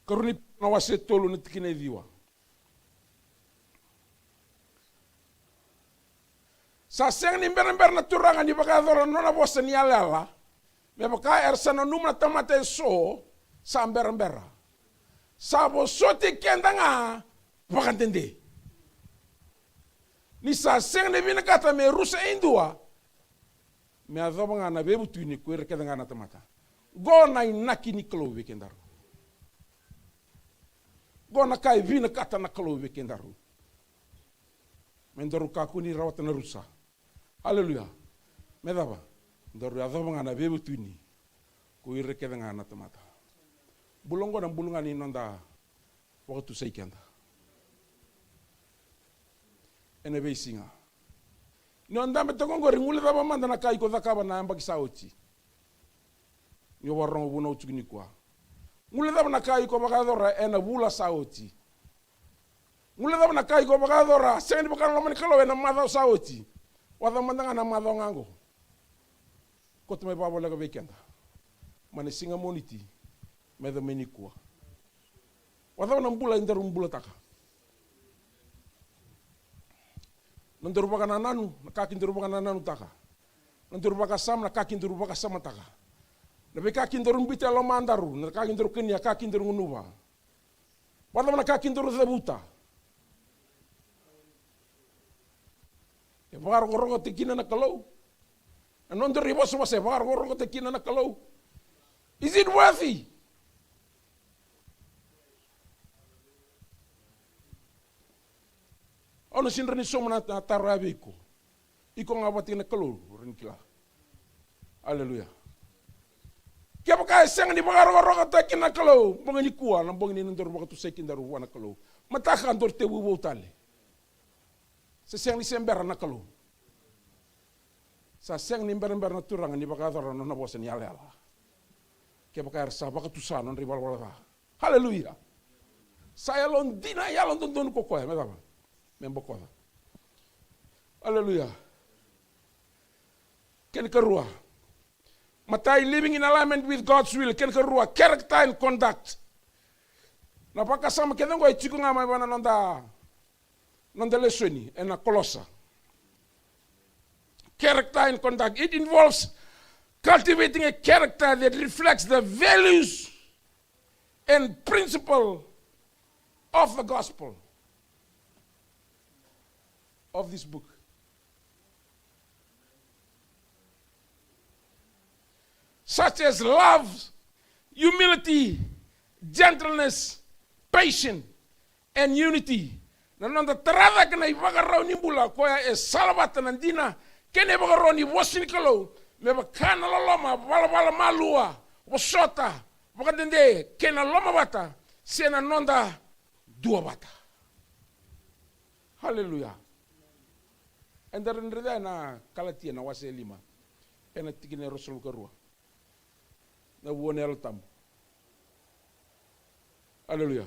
Karua ni Pita, na wase tolu, na tikina e ciwa. Sa sega ni berabera na Turaga ni vakayacora na nona vosa ni yalayala, me vaka era sa nanuma na tamata eso sa berabera. Sa vosoti keda ga vakadede. Ni sa sega ni vinakata me rusa e dua, me yacova ga na veivutuni ko ira kece ga na tamata. Qo na inaki ni Kalou vei kedaru. Qo na ka e vinakata na Kalou vei kedaru. Me daru kakua ni rawata na rusa. Aleluya. Me cava? Daru yacova ga na veivutuni ko ira kece ga na tamata. Bula oqo na bula ga ni noda vakatusai keda ena veisiga. Ni o dabe toka oqori, guilecava mada na ka iko cakava na yabaki sa oti. Ni o vakarorogo vunau tiko nikua. Guilecava na ka iko vakayacora ena vula sa oti. Guilecava na ka iko vakayacora, sega ni vaka na loma ni Kalou, ena macawa sa oti. Vakacava mada ga na macawa ga oqo. Kauta mai vakavoleka vei keda mai na siga Moniti me yaco mai nikua. Vakacava na bula edaru bulataka? Nodaru vakanananu, na ka kedaru vakanananutaka. Nodaru vakasama, na ka kedaru vakasamataka. Na veika kedaru biuta e lomadaru, na ka kedaru kania, ka kedaru gunuva. Vakacava na ka kedaru cavuta? E vakarokorokotaki kina na Kalou? Na nodaru ivosavosa e vakarokorokotaki kina na Kalou? Is it worthy? Au na sega ni sauma na, na taro ya vei iko. Iko ga vata kei na Kalou, o rawa ni kila. Aleluya. Kevaka e sega ni vakarokorokotaki kina na Kalou, bogi nikua na bogi ni nodaru vakatusai kedaru vua na Kalou. Mataka daru tekivu vou tale. Sa sega ni se bera na Kalou. Sa sega ni berabera na Turaga ni vakayacora na nona vosa ni yalayala. Kevaka era sa vakatusa na nodra ivalavala ca. Aleluya. Sa yalodina, yalododonu ko koya, me cava? Me bokoca. Aleluya. Kena karua. Matai, living in alignment with God's will. Kena karua, character and conduct. Na vakasama kece oqo e tiko ga mai vua na noda, noda lesoni ena Kolosa. Character and conduct. It involves cultivating a character that reflects the values and principle of the gospel of this book, such as love, humility, gentleness, patience, and unity. Na noda tara cake na ivakarau ni bula koya e salavata na dina kei na ivakarau ni vosa ni Kalou, me vaka na loloma, valavala malua, vosota, vakadede, kei na lomavata, se na noda duavata. Aleluya. Eda raica ena Kalatia na wase e lima, ena tikina e ruasagavulu ka rua. Na vua na Yalo Tabu. Aleluya.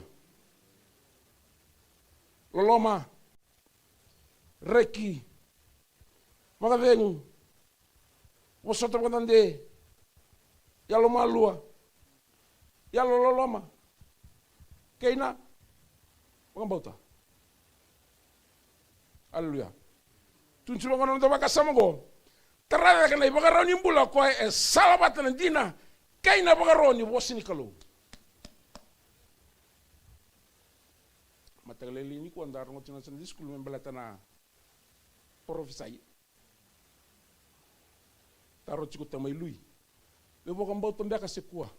Loloma. reki, vakacegu, vosota vakadede, yalomalua, yalololoma, kei na vakabauta. Aleluya. Tukuni tiko vaqo na noda vakasama oqo. Tara cake na ivakarau ni bula o koya e salavata na dina kei na vakaro ni vosa ni Kalou. Mataka lailai nikua da rogoca tiko na Sunday school me baleta na parofisai. Taro tiko tamai Lui. Meu vakabauta beka se kua?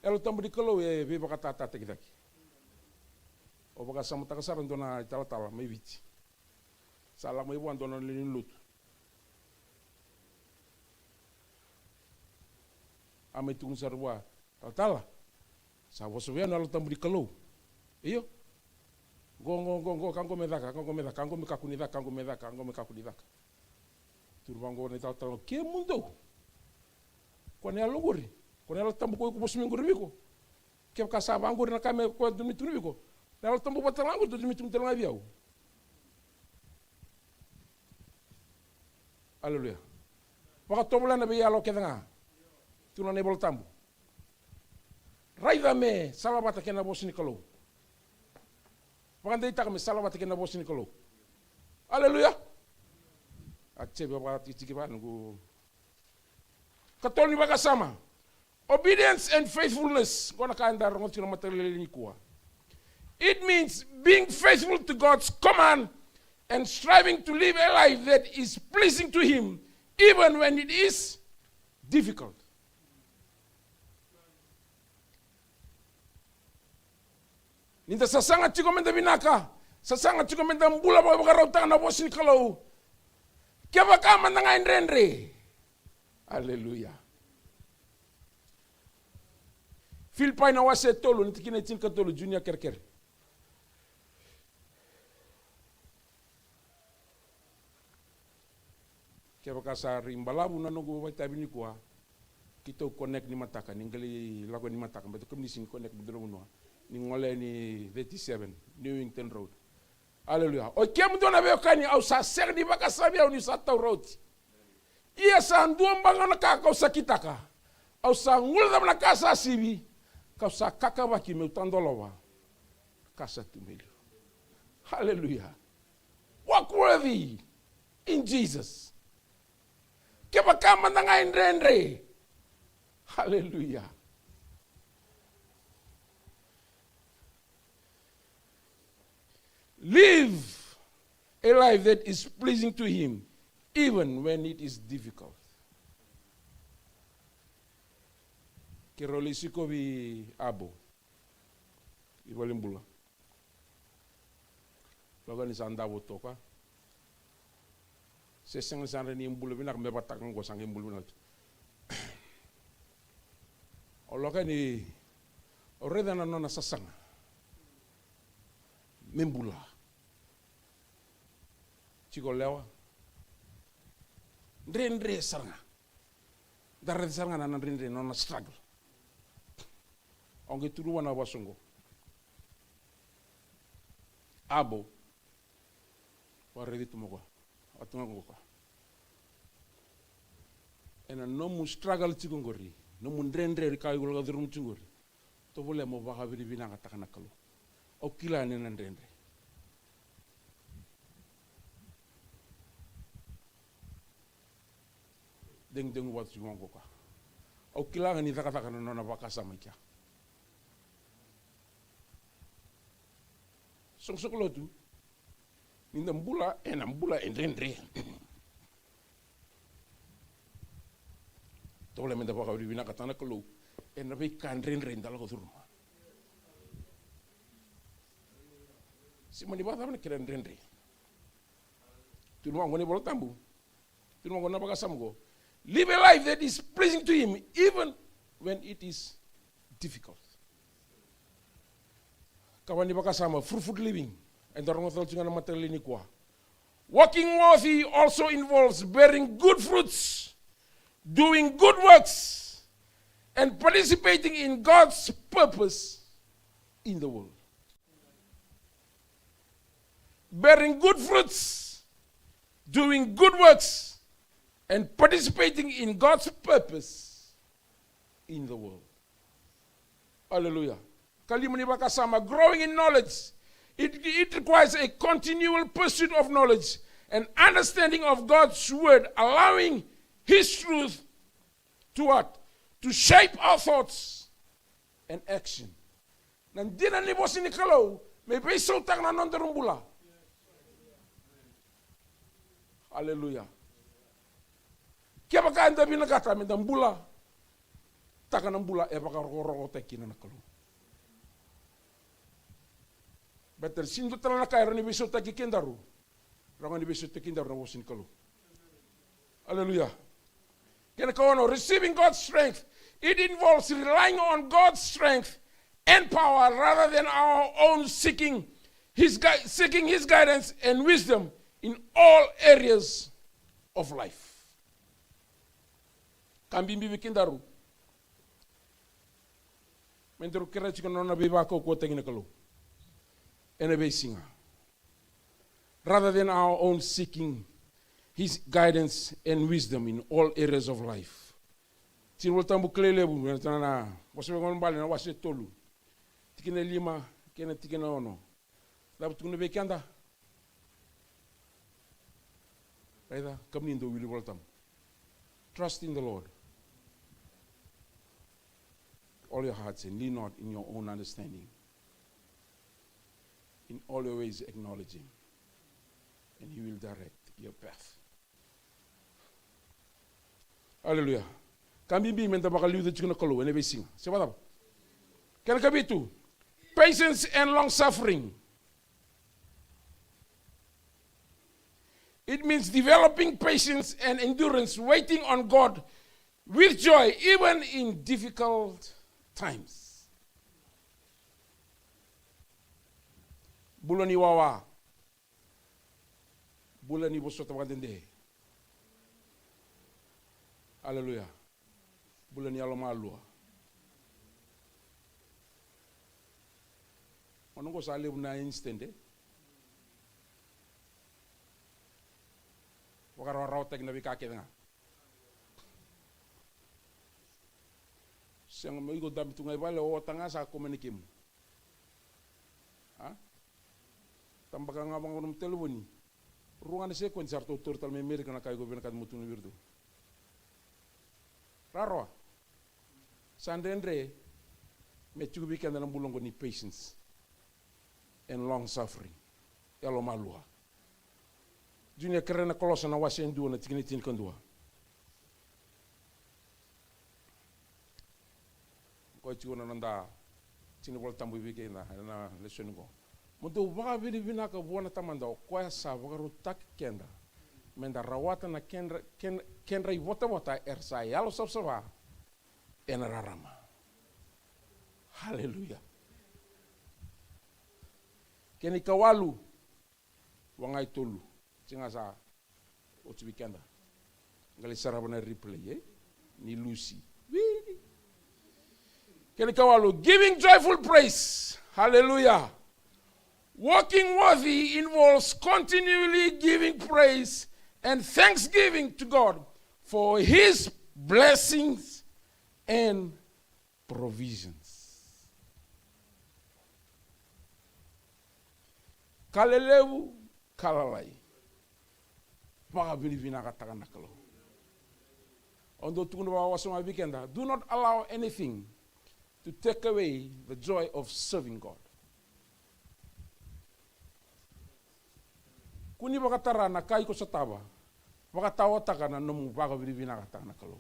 Yalo Tabu ni Kalou e veivakatatataki cake. Au vakasamataka sara dua na italatala mai Viti. Sa lako mai vua dua na lewe ni lotu. A mai tukuna sara vua, talatala, sa vosa vei au na Yalo Tabu ni Kalou. Io. Qo, qo, qo, qo, ka qo me caka, ka qo me caka, ka qo me kakua ni caka, ka qo me caka, ka qo me kakua ni caka. Tukuna vaqo na italatala, kemudou. Ko na yalo qori, ko na Yalo Tabu ko iko vosa mai qori vei iko. Kevaka sa vaqori na ka me koya dodonu me tukuna vei iko, na Yalo Tabu vata tale ga qori dodonu me tukuna tale ga vei au. Aleluya. Vakatovolea na veiyalo kece ga. Tukuna na iVola Tabu. Raica me salavata kei na vosa ni Kalou. Vakadeitaka me salavata kei na vosa ni Kalou. Aleluya. A tsevi vakatikitiki vaka noqu. Katolu ni vakasama. Obedience and faithfulness. Qo na ka eda rogoca tiko na mataka lailai nikua. It means being faithful to God's command and striving to live a life that is pleasing to Him, even when it is difficult. Ni da sasaga tiko me da vinaka, sasaga tiko me da bula vakavakarautaka na vosa ni Kalou. Kevaka mada ga e dredre. Aleluya. Filipai na wase e tolu, na tikina e tinikatolu, Junior Kerekere. Kevaka sa rui balavu na noqu vakaitavi nikua, keitou connect ni mataka, ni qai lako ni mataka, baleta kemuni sega ni connect mai dua na vanua. Ni gole ni thirty-seven, Newington Road. Aleluya. Oi kemudou na veiwekani, au sa sega ni vakasavi au niu sa taura oti. Ia sa dua beka na ka kau sa kitaka. Au sa guilecava na ka sa sivi, kau sa kakavaki meu tadolova na ka sa tu mai liu. Aleluya. Walk worthy in Jesus. Kevaka mada ga e dredre. Aleluya. Live a life that is pleasing to Him, even when it is difficult. Keirau lai sikovi Abo i valenibula. Lako yani sa davo toka. Se sega ni sa dredre ni bula vinaka me vakataka oqo, sa qai bula vinaka tu. Au lako yani, au raica na nona sasaga me bula. Tiko lewa. Dredre sara ga. Da raica sara ga na, na dredre, na nona struggle. Au qai tukuna vua na vosa oqo. Abo. Vakaraici tu mai o koya. Vaka tu ga o koya. Ena nomu struggle tiko oqori, nomu dredre, ka iko lako curuma tiko oqori. Tovolea mo vakavinavinakataka na Kalou. Au kila ni na dredre. Degudegu vata tiko ga o koya. Au kila ga ni cakacaka na nona vakasama i kea. Soqosoqo lotu, ni da bula ena bula e dredre. Tovolea meda vakavinavinakataka na Kalou ena veika dredre da lako curuma. Se mani vakacava na kena dredre. Tukuna vaqo na iVola Tabu. Tukuna vaqo na vakasama qo. Live a life that is pleasing to Him, even when it is difficult. Kava ni vakasama, fruitful living. Eda rogoca tale tiko ga na mataka lailai nikua. Walking worthy also involves bearing good fruits, doing good works, and participating in God's purpose in the world. bearing good fruits, doing good works, and participating in God's purpose in the world. Hallelujah. Kalima ni vakasama, growing in knowledge. It, it requires a continual pursuit of knowledge and understanding of God's word, allowing his truth to what? To shape our thoughts and action. Na dina ni vosa ni Kalou me veisautaka na nodaru bula. Hallelujah. Kevaka eda vinakata me da bula taka na bula e vakarokorokotaki kina na Kalou. Baleta sega ni dua tale na ka e rawa ni veisautaki kedaru. Rawa ni veisautaki kedaru na vosa ni Kalou. Hallelujah. Kena kaono, receiving God's strength. It involves relying on God's strength and power rather than our own seeking his, gui- seeking his guidance and wisdom in all areas of life. Ka bibi vei kedaru me daru kerea tiko na nona veivakaukauwataki na Kalou ena veisiga, rather than our own seeking his guidance and wisdom in all areas of life. Tini Volatabu Kilai Levu, ena tana na Vosa Vakaibalebale na wase tolu, tikina e lima kei na tikina e ono. Cava tukuna vei keda? Raica, kemuni dou wili Volatabu. Trust in the Lord all your hearts and lean not in your own understanding. In all your ways acknowledge him, and he will direct your path. Hallelujah. Ka bibi me da vakaliuca tiko na Kalou ena veisiga. Se vakacava? Kena kavitu, patience and long suffering. It means developing patience and endurance, waiting on God with joy, even in difficult times. Bula ni wawa. Bula ni vosota vakadede. Hallelujah. Bula ni yalomalua. Gauna oqo sa levu na incident, e? Vakarawarawataki na veika kece ga. Sega, me iko dabe tu ga i vale, o ota ga sa kau mai na kemu. A? Tabaka ga vaqo na nomu telefoni. Rua ga na sekodi sa ratou taura tale mai Amerika na ka iko vinakata mo tukuna vei iratou. Raroa. Sa dredre me tiko vei keda na bula oqo ni patience and long suffering. Yalomalua. Junior, kerea na Kolosa na wase e dua na tikina e tinikadua. Koya tiko na noda tiki ni Volatabu vei keda ena lesoni oqo. Mo dou vakavinavinaka vua na Tamada, o koya sa vakarautaki keda me da rawata na kedra, kedra, kedra ivotavota era sa yalosavasava ena rarama. Haleluya. Kena ikawalu, waqa e tolu. Tiko ga sa oti vei keda. Qai lai sarava na replay, e? Ni lusi. Wini. Kena ikawalu, giving joyful praise. Hallelujah. Walking worthy involves continually giving praise and thanksgiving to God for his blessings and provisions. Ka lelevu, ka lalai. Vakavinavinakataka na Kalou. Au dau tukuna vakawasoma vei keda, do not allow anything to take away the joy of serving God. Kua ni vakatara na ka iko sotava vakataotaka na nomu vakavinavinakataka na Kalou.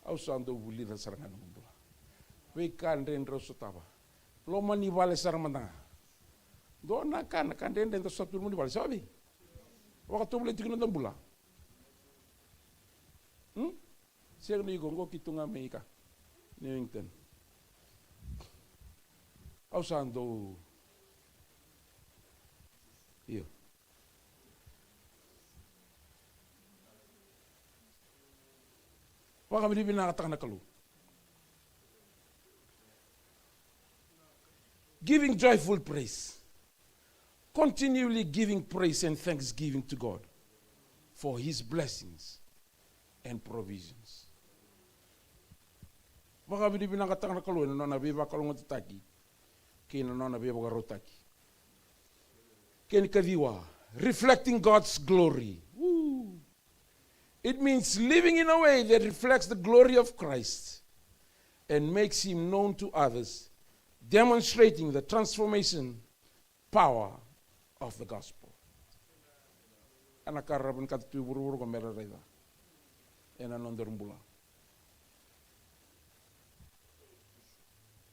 Au sa dau vulica sara ga na noqu bula. Veika dredre au sotava. Loma ni vale sara mada ga. Dua na ka, na ka dredre dau sotava tu loma ni vale, sa vei? Vakatovolei tiko na noda bula. Hmm? Sega ni iko, qo keitou ga mai ka Newington. Au sa dau. Io. Vakavinavinakataka na Kalou. Giving joyful praise. continually giving praise and thanksgiving to God for his blessings and provisions. Vakavinavinakataka na Kalou ena nona veivakalougatataki kei na nona veivakarautaki. Kena ikaciwa, reflecting God's glory. Woo. It means living in a way that reflects the glory of Christ and makes him known to others, demonstrating the transformation power of the gospel. Ena ka ra vinakata tu e vuravura ko me ra raica ena nodaru bula.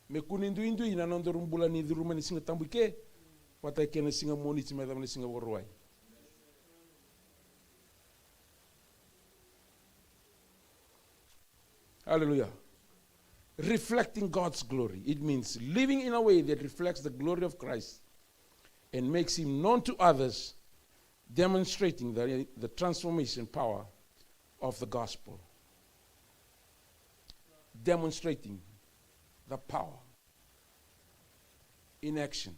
Me kune duidui na nodaru bula ni curu mai na Siga Tabu i ke vata kei na siga Moniti me yacova na Siga Vakarauwai. Hallelujah. Reflecting God's glory. It means living in a way that reflects the glory of Christ and makes him known to others, demonstrating the, the transformation power of the gospel. Demonstrating the power in action.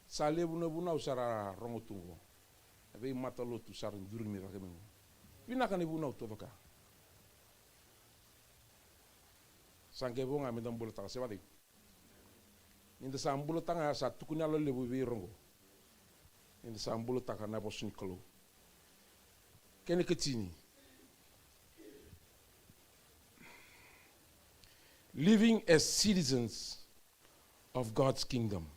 Sa levu na vunau sa ra rogo tu qo. Na veimatalotu sa ra duri me caka mai qo. Vinaka na vunau totoka. Sa qai vo ga me da bulataka se vacai. Ni da sa bulataka ga sa tukuni yalo levu vei ira qo. Ni da sa bulataka na vosa ni Kalou. Kena ikatini. Living as citizens of God's kingdom.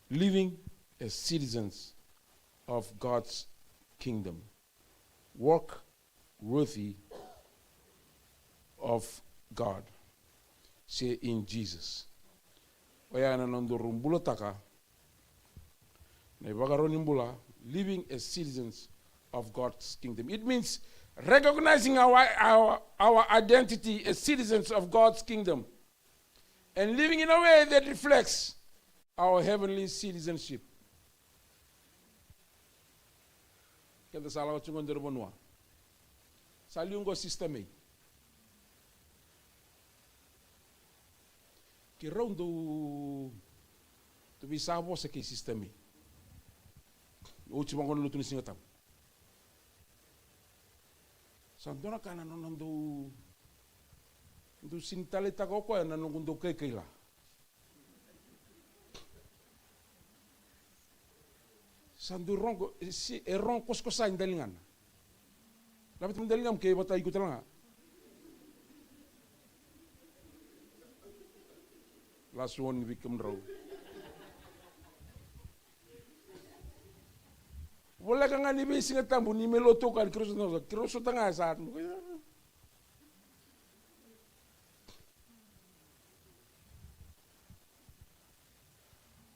Living as citizens of God's kingdom. Walk worthy of God. Se in Jesus. Oya na nodaru bulataka na ivakarau ni bula, living as citizens of God's kingdom. It means recognizing our, our, our identity as citizens of God's kingdom and living in a way that reflects our heavenly citizenship. Keda sa lako tiko qo e dua na vanua. Sa liu qo Sister May. Keirau dau, dau veisavosa kei Sister May. Oti vaqo na lotu ni Siga Tabu. Sa dua na ka na nona dau, dau sini taleitaka o koya na noqu dau kaikaila. Sa dau rogo, e si, e rogo kosakosa i daligana. Laveta me daligana ke vata iko tale ga. Last warning vei kemudrau. Voleka ga ni veisiga tabu ni me lotu ka ni keirau sota, keirau sota ga sa.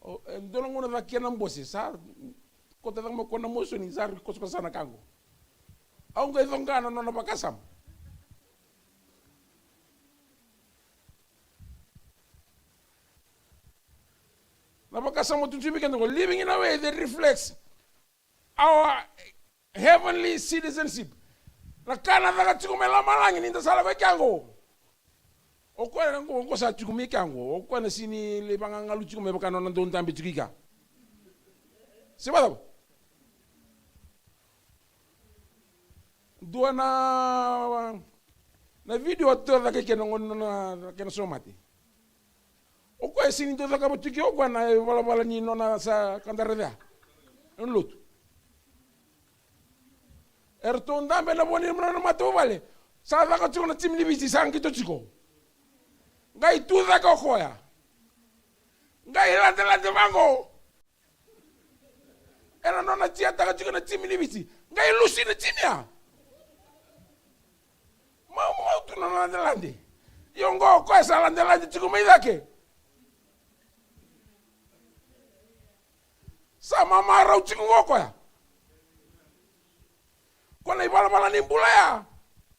O, e dua na gauna cake na bose, sa kota cake mai o koya na mosoni, sa rui kosokoso na ka qo. Au qai coqa na nona vakasama. Na vakasama tu tiko vei keda qo, living in a way that reflects our heavenly citizenship. Na ka na caka tiko mai lomalagi ni da sa lako i kea qo. O koya na qo, qo sa tiko mai kea qo. O koya na sini lai vagagalu tiko mai vaka nona dau dabe tiko i kea. Se vacava? Dua na, na video a tu cake kena gauna na, na kena somate. O koya e sini dau cakava tiko o koya na ivalavala ni nona sa kadara cea. Nona lotu. Eratou dabe na vo ni nona matavuvale. Sa caka tiko na timi ni Viti sa qito tiko. Qai tu cake o koya. Qai ladelade vaqo. Ena nona tiataka tiko na timi ni Viti. Qai lusi na timi ya. Maumau tu na nona ladelade. Io qo o koya sa ladelade tiko mai cake. Sa mamarau tiko qo o koya. Ko na ivalavala ni bula ya.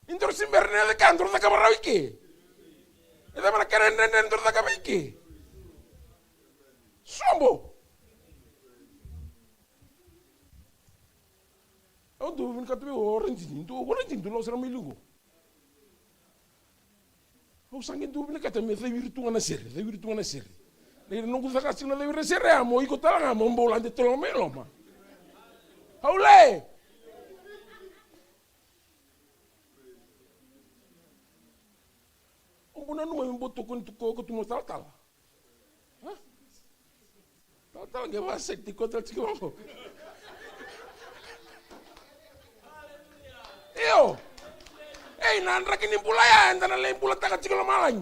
Ni daru se bera ni yaco i ke, daru cakava rawa i ke. E cava na kena dredre ni daru cakava i ke? Sobo. Au dau vinakata vei au o Rajini, dau o Rajini, dau lako sara mai liu qo. Au sa qai dau vinakata me cawiri tu ga na sere, cawiri tu ga na sere. Na ira noqu caka tiko na cawiri na sere ya, mo iko tale ga mo bau lade tolo mai loma. Au le. O bau nanuma me bau tokoni tu ko, ko tu mo talatala. Ha? Talatala qai vakaseti koya tale tiko vaqo. Io. Ei, na draki ni bula ya, eda na lai bulataka tiko lomalagi.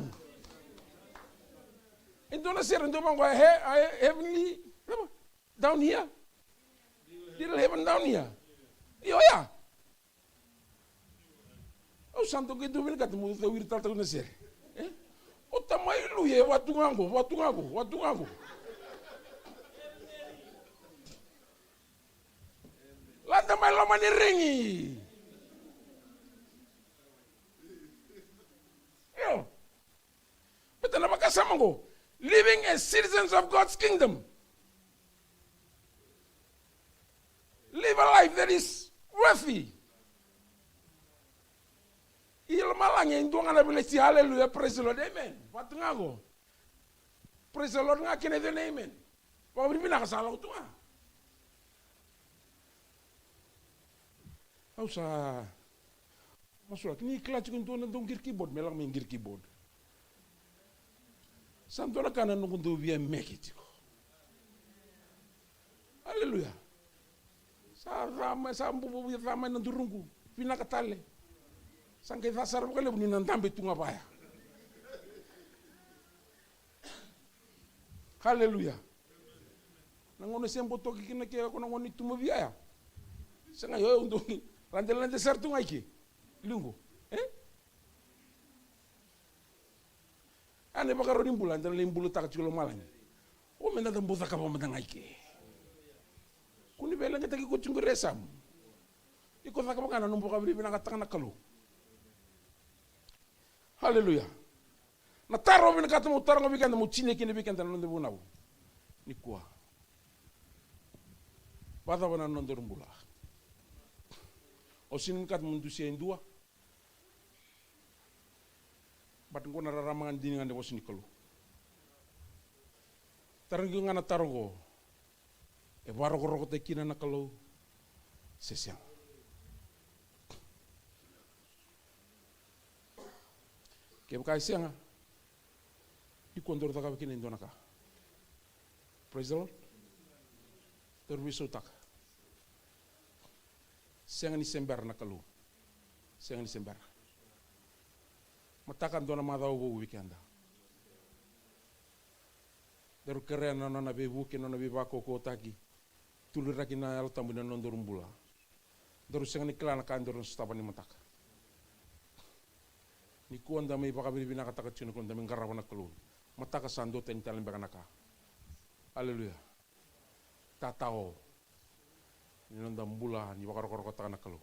E dua na sere, e dua vaqo, he, he, heavenly, down here. Little heaven down here. Io, ya. Au sa dau qai dau vinakata meu cawiri tale tale na sere. E? O tamai luya, e vatu ga qo, vatu ga qo, vatu ga qo. Lada mai loma ni ringi. Io. Baleta na vakasama qo, living as citizens of God's kingdom. Live a life that is worthy. I lomalagi e dua ga na veiletsi, hallelujah, praise the Lord, amen. Vatu ga qo. Praise the Lord ga kina e dua na amen. Vakavinavinaka sa lako tu ga. Au sa masulaki, ni kila tiko e dua na dau qiri keyboard, me lako mai qiri keyboard. Sa dua na ka na noqu dau via meke tiko. Aleluya. Sa ca mai, sa bubu via ca mai na duruqu. Vinaka tale. Sa qai ca sara vakalevu ni na dabe tu ga vaya. Aleluya. Na gauna se bau toki kina ke ko na gauna ni tumavi ya. Sega, io, au dau lade, lade sara tu ga i ke. Liu qo. E? A na ivakarau ni bula eda na lai bulataka tiko lomalagi. O, meda dau bau cakava mada ga i ke. Kua ni veileqataki iko tiko qori e yasamu. Iko cakava ga na nomu vakavinavinakataka na Kalou. Aleluya. Na taro vinakata meu taroga vei keda, meu tinia kina vei keda na noda vunau nikua. Vakacava na nodaru bula? Au sega ni vinakata meu dusia e dua. But qo na rarama ga dina ga ni vosa ni Kalou. Tarogi ga na taro qo. E vakarokorokotaki kina na Kalou se sega? Kevaka e sega, nikua daru cakava kina e dua na ka. Praise the Lord. Daru veisautaka. Sega ni se bera na Kalou. Sega ni se bera. Mataka dua na macawa vou vei keda. Daru kerea na nona veivuke, na nona veivakaukauwataki. Tuliraki na Yalo Tabu ena nodaru bula. Daru sega ni kila na ka daru na sotava ni mataka. Nikua da mai vakavinavinakataka tiko, nikua da mai qarava na Kalou. Mataka sa duatani tale beka na ka. Aleluya. Tatao ni noda bula ni vakarokorokotaka na Kalou.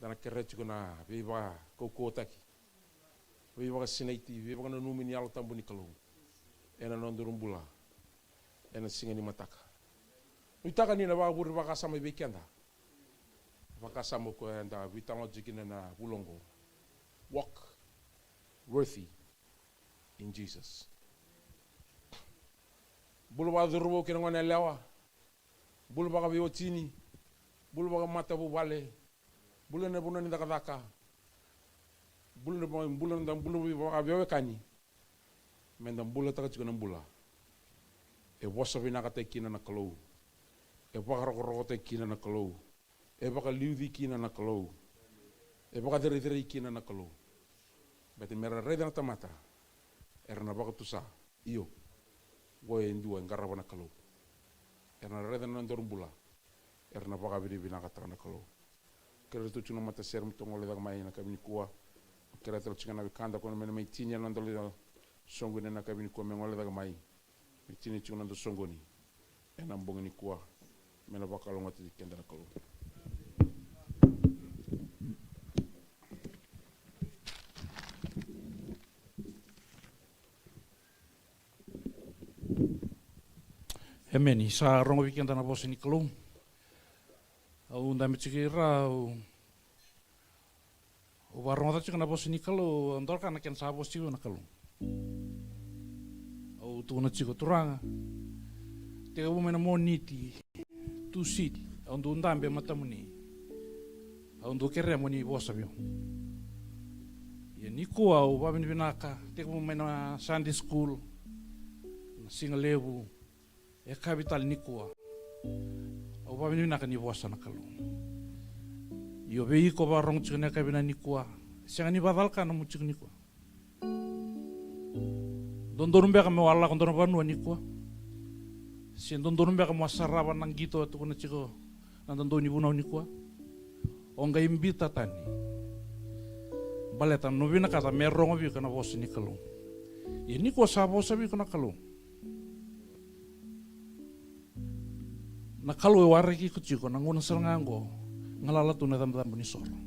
Da na kerea tiko na veivakaukauwataki, veivakasinaiti, veivakananumi ni Yalo Tabu ni Kalou ena nodaru bula ena siga ni mataka. Nuitaka ni na vakavure vakasama vei keda. Vakasama ko eda veitalanoa tiko kina na vula oqo. Walk worthy in Jesus. Bula vakacauravou kei na gone yalewa. Bula vakaveiwatini. Bula vakamatavuvale. Bula ena vanua ni cakacaka. Bula na, bula na, bula vakaveiwekani. Meda bulataka tiko na bula e vosa vinakataki kina na Kalou. E vakarokorokotaki kina na Kalou. E vakaliuci kina na Kalou. E vakacerecerei kina na Kalou. Baleta mera raica na tamata era na vakatusa. Io, qo e dua e qarava na Kalou. Era na raica na nodaru bula. Era na vakavinavinakataka na Kalou. Kerea tiko na matasere me tou gole cake mai na yakavi nikua. Kerea tale tiko na wekada ko na me na mai tini ena noda soqoni ena yakavi nikua me gole cake mai. Me tini tiko na noda soqoni ena bogi nikua, me na vakalougatataki keda na Kalou. Emeni. Sa rogo vei keda na vosa ni Kalou. Au dabe tiko i ra, au Au vakarogotaka tiko na vosa ni Kalou, au doraka na kena sa vosa tiko na Kalou. Au tukuna tiko, Turaga, tekivu mai na Moniti, Tusiti, au dau dabe e matamuni. Au dau kerea mo ni vosa vei au. Ia nikua au vakavinavinaka, tekivu mai na Sunday school, na siga levu, e kavi tale nikua. Au vakavinavinaka ni vosa na Kalou. Io, vei iko vakarogo tiko na yakavi na nikua, sega ni vakacalaka na nomu tiko nikua. Dodonu beka mo a lako dua na vanua nikua? Se dodonu beka mo a sarava na qito e tukuna tiko na dodonu ni vunau nikua? O qai biuta tani. Baleta na vinakata me rogo vei iko na vosa ni Kalou. Ia nikua sa vosa vei iko na Kalou. Na Kalou e waraki iko tiko na gauna sara ga oqo, galala tu na icabocabo ni soro.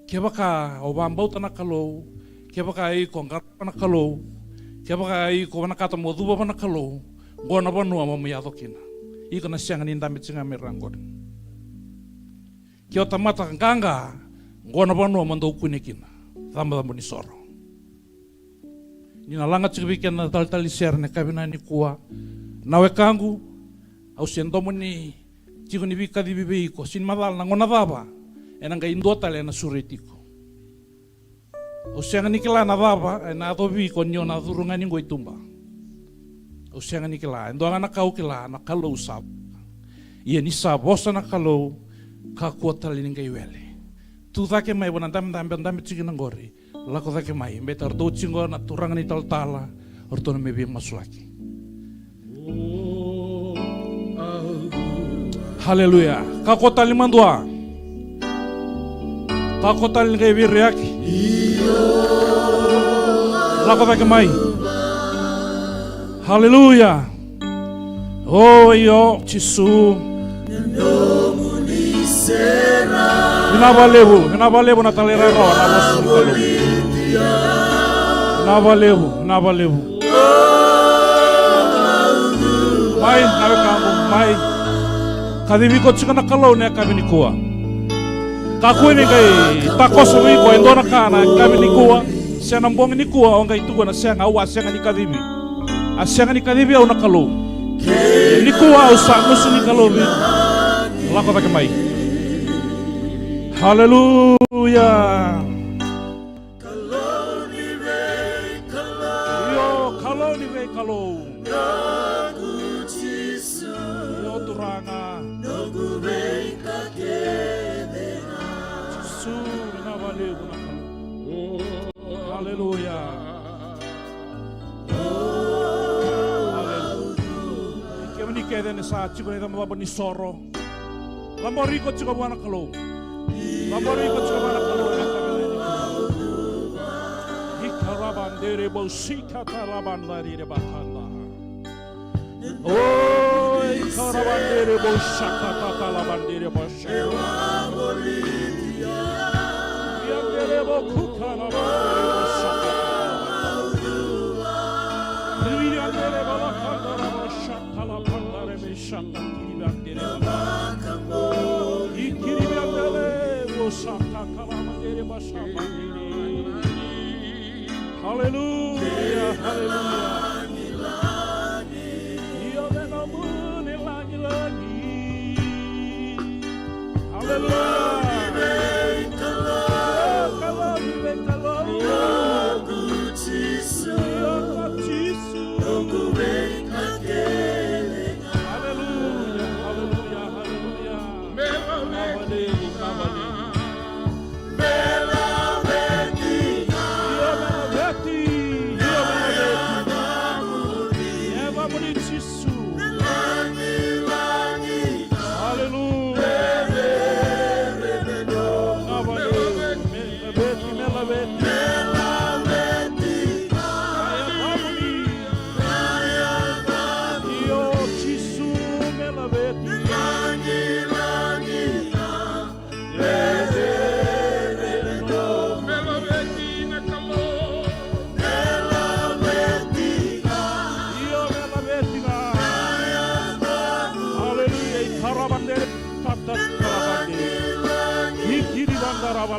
Kevaka o vakabauta na Kalou, kevaka iko qarava na Kalou, kevaka iko vinakata mo cuva vua na Kalou, qo na vanua mo mai yaco kina. Iko na sega ni dabe tiko ga mai ra qori. Ke o tamata qaqa, qo na vanua mo dau kune kina. Cabocabo ni soro. Ni na laga tiko vei keda na taletale ni sere na yakavi nikua. Na wekaqu, au se domo ni tiko ni veikacivi vei iko, sega ni macala na gauna cava ena qai dua tale ena sureti iko. Au sega ni kila na cava ena yaco vei iko ni o na curu ga ni qo i tuba. Au sega ni kila, e dua ga na ka au kila, na Kalou sa. Ia ni sa vosa na Kalou, kakua tale ni qai wele. Tu cake mai vua na dabedabe, dabe tiko na qori. Lako cake mai, beta ratou tiko na turaga ni talatala, ratou na mai veimasulaki. Haleluya. Kakua tale ni madua. Kakua tale ni qai veireyaki. Lako cake mai. Haleluya. O io, Jisu. Vinaka vakalevu, vinaka vakalevu na talairawarawa na vosa ni Kalou. Vinaka vakalevu, vinaka vakalevu. Mai, na wekaqu, mai. Kacivi iko tiko na Kalou na yakavi nikua. Kakua ni qai takoso vei iko e dua na ka na yakavi nikua, se na bogi nikua, o qai tukuna sega, au a sega ni kacivi. A sega ni kacivi au na Kalou. Nikua au sa gusu ni Kalou vei. Lako cake mai. Haleluya. Io, Kalou ni veikalou. Io, Turaga. Jisu, vinaka vakalevu na Kalou. Haleluya. Haleluya. Kemuni kece ni sa tiko na icabocabo ni soro. Cabori iko tiko vua na Kalou. Cabori iko tiko vua na Kalou. Ikarabandere bosika tarabandari rebakanda. Oi, karabandere bosaka tatalabandere bosaka. Yandere bokuka labandere bosaka. Yandere balakanda labashaka labandere beshaka kiribandere. Ikiribandere bosaka kalamandere bashamandere. Haleluya, haleluya. Io, na nomuni lagilagi. Haleluya. Kalou ni veikalou. Io, ko Jisu. Haleluya, haleluya, haleluya. Vinaka vakalevu, vinaka vakalevu. Io, me laveti, io, me laveti. E yacamuni Jisu. Haleluya.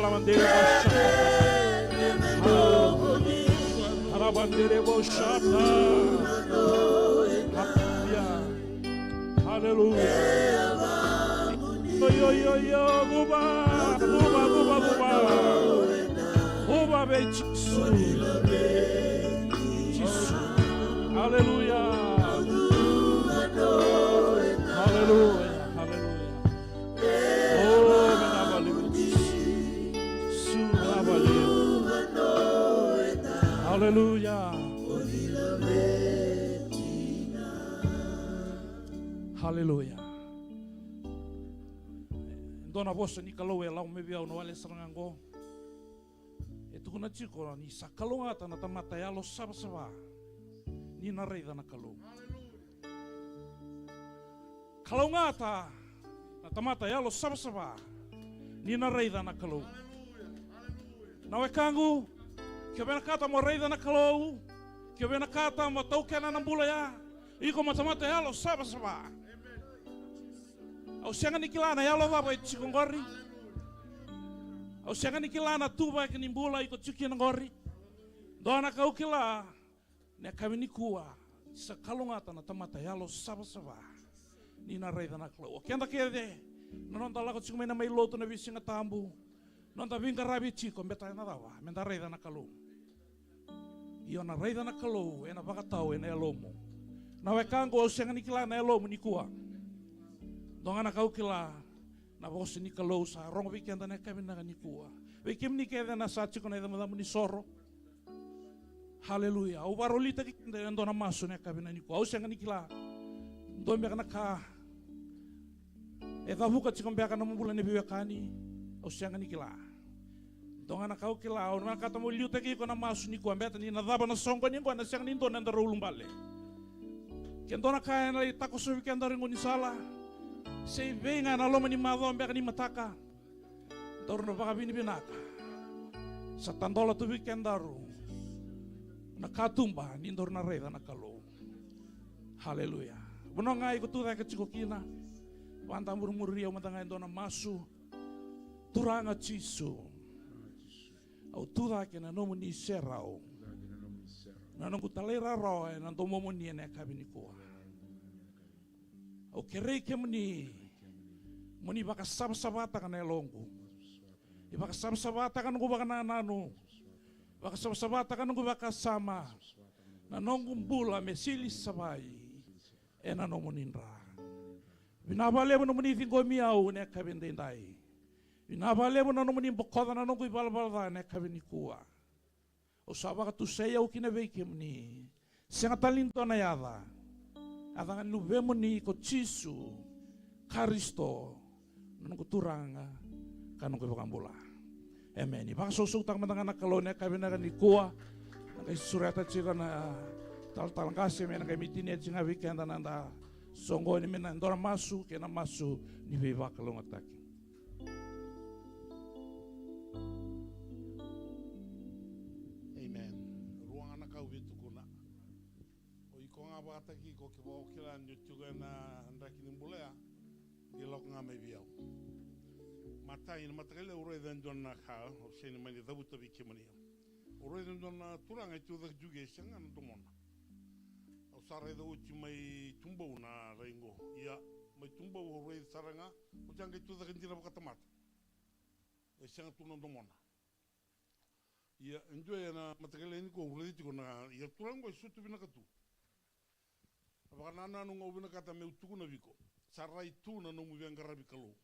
Hallelujah. Hallelujah. Yo, yo, yo, yo, vuva, vuva, vuva, vuva. Vuva vei Jisu. Jisu. Hallelujah. Hallelujah. Hallelujah. Oh, vinaka vakalevu. Jisu, vinaka vakalevu. Hallelujah. Hallelujah. Dua na vosa ni Kalou e lako mai vei au na wale sara ga qo. E tukuna tiko ni sa kalougata na tamata yalo savasava ni na raica na Kalou. Kalougata na tamata yalo savasava ni na raica na Kalou. Na wekaqu, ke o vinakata mo raica na Kalou, ke o vinakata mo taukena na bula ya, iko mo tamata yalo savasava. Au sega ni kila na yalo cava e tiko qori. Au sega ni kila na tuvaki ni bula iko tiko kina qori. Dua na ka au kila, na yakavi nikua, sa kalougata na tamata yalo savasava ni na raica na Kalou. O keda kece na noda lako tiko mai na mai lotu na veisiga tabu, noda veiqaravi tiko, beta ena cava? Meda raica na Kalou. Io, na raica na Kalou ena vakatau ena yalomu. Na wekaqu, au sega ni kila na yalomu nikua. Dua ga na ka au kila, na vosa ni Kalou sa rogo vei keda na yakavi vinaka nikua. Vei kemuni kece na sa tiko na icabocabo ni soro. Haleluya. Au vakarolitaki keda ena dua na masu na yakavi nikua. Au sega ni kila. Dua beka na ka e cavuka tiko beka na nomu bula ni veiwekani. Au sega ni kila. Dua ga na ka au kila, au na vinakata meu liutaki iko na masu nikua, beta ni na cava na soqoni qo, ena sega ni dua na nodaru ulubale. Ke dua na ka ena lai takosovi kedaru e gaunisala, se i vei ga ena loma ni macawa beka ni mataka, daru na vakavinavinaka. Sa tadola tu vei kedaru na katuba ni daru na raica na Kalou. Haleluya. Vanua ga iko tu cake tiko kina, vakamurimuri au mada ga e dua na masu. Turaga Jisu, au tu cake ena nomuni serau. Na noqu talairawarawa ena domomuni ena yakavi nikua. Au kerei kemuni mo ni vakasavasavataka na yaloqu. Ni vakasavasavataka noqu vakanananu. Vakasavasavataka noqu vakasama. Na noqu bula me sili savai ena nomuni dra. Vinaka vakalevu nomuni ciqomi au ena yakavi edaidai. Vinaka vakalevu na nomuni bokoca na noqu ivalavala ca ena yakavi nikua. Au sa vakatusai au kina vei kemuni. Sega tale ni dua na yaca. Yaca ga ni Luvemuni ko Jisu Karisito, na noqu Turaga ka noqu iVakabula. Emeni. Vakasausautaka mada ga na Kalou ena yakavi vinaka nikua. Na qai sureta tiko na talatala qase me na qai mai tinia tiko ga vei keda na noda soqoni me na dua na masu kei na masu ni veivakalougatataki. Amen. Rua ga na ka au via tukuna. O iko ga vakataki iko, kevaka o kila ni o tiko ena draki ni bula ya, qai lako ga mai vei au. Matai, na mataka lailai au raica e dua na ka, au sega ni mani cavuta vei kemuni. Au raica e dua na turaga e tu cake tiko e sega ga na domona. Au sa raica oti mai Tubou na rai qo. Ia, mai Tubou au raica sara ga, oti a qai tu cake dina vakatamata. E sega tu na domona. Ia, e dua ena mataka lailai nikua au raica tiko na, ia turaga qo e sutu vinaka tu. Na vakanananu ga au vinakata meu tukuna vei iko. Sa rai tu na nomu veiqaravi Kalou.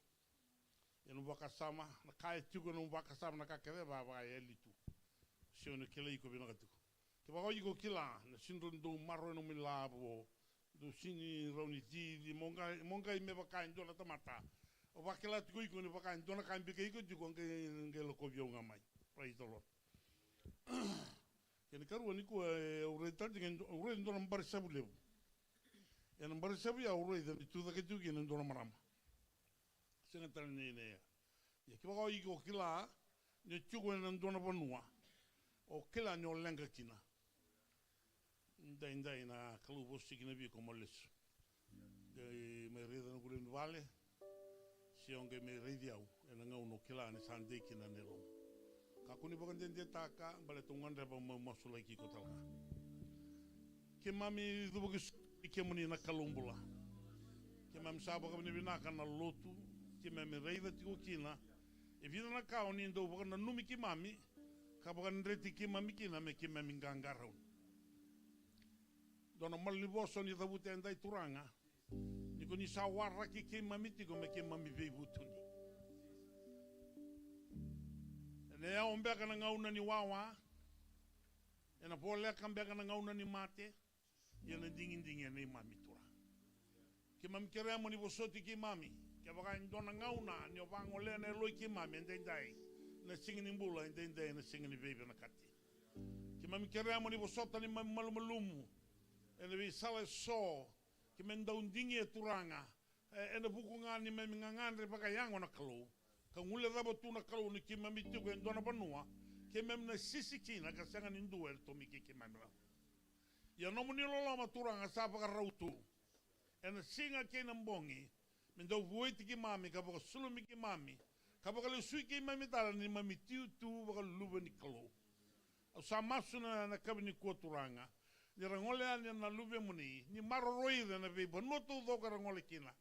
Ena nomu vakasama, na ka e tiko ena nomu vakasama, na ka kece va, vakayali tu. Sega ni kilai iko vinaka tiko. Kevaka o iko kila, na sega ni dau maroroi nomu ilavo, dau sega ni rawa ni cici, mo qai, mo qai me vaka e dua na tamata. O vakila tiko iko ni vaka e dua na ka e bikei iko tiko, qai, qai lakovi au ga mai. Praise the Lord. Kena ikarua nikua, e, au raica tale tiko, au raica e dua na barisavu levu. Ena barisavu ya au raica ni tu cake tiko kina e dua na marama. Sega tale ni, ni, ia kevaka o iko kila ni o tiko ena dua na vanua, o kila ni o leqa kina. Daidai na Kalou vosa kina vei iko mo lesu. Qai mai raica na noqu lewe ni vale. Se o qai mai raici au ena gauna o kila ni sa dei kina na yalomu. Kakua ni vakadedetaka baleta au gadreva meu masulaki iko tale ga. Keimami cuva ki so i kemuni na Kalou bula. Keimami sa vakavinavinaka na lotu keimami raica tiko kina. E vica na ka o ni dau vakananumi keimami ka vakadreti keimami kina me keimami qaqarauni. Dua na malanivosa o ni cavuta edai Turaga, ni ko ni sa waraki keimami tiko me keimami veivutuni. Ena yawa beka na gauna ni wawa, ena voleka beka na gauna ni mate, ia na digidigi e neimami Turaga. Keimami kerea mo ni vosoti keimami, kevaka e dua na gauna ni o vagolea na yaloi keimami edaidai, na siga ni bula edaidai, na siga ni veivinakati. Keimami kerea mo ni vosota neimami malumalumu ena veisala eso, keimami dau digia Turaga, e, ena vuku ga neimami gagadre vakayago na Kalou, ka guilecava tu na Kalou ni keimami tiko e dua na vanua keimami na sisi kina ka sega ni dua e tomiki keimami. Ia nomuni loloma Turaga sa vakarau tu ena siga kei na bogi, me dau vueti keimami ka vakasulumi keimami ka vakalesui keimami tale neimami tiutiu vakaluve ni Kalou. Au sa masu na, na kavi nikua Turaga, ni ra gole yani na luvemuni, ni maroroi ira ena veivanua taucoko era gole kina.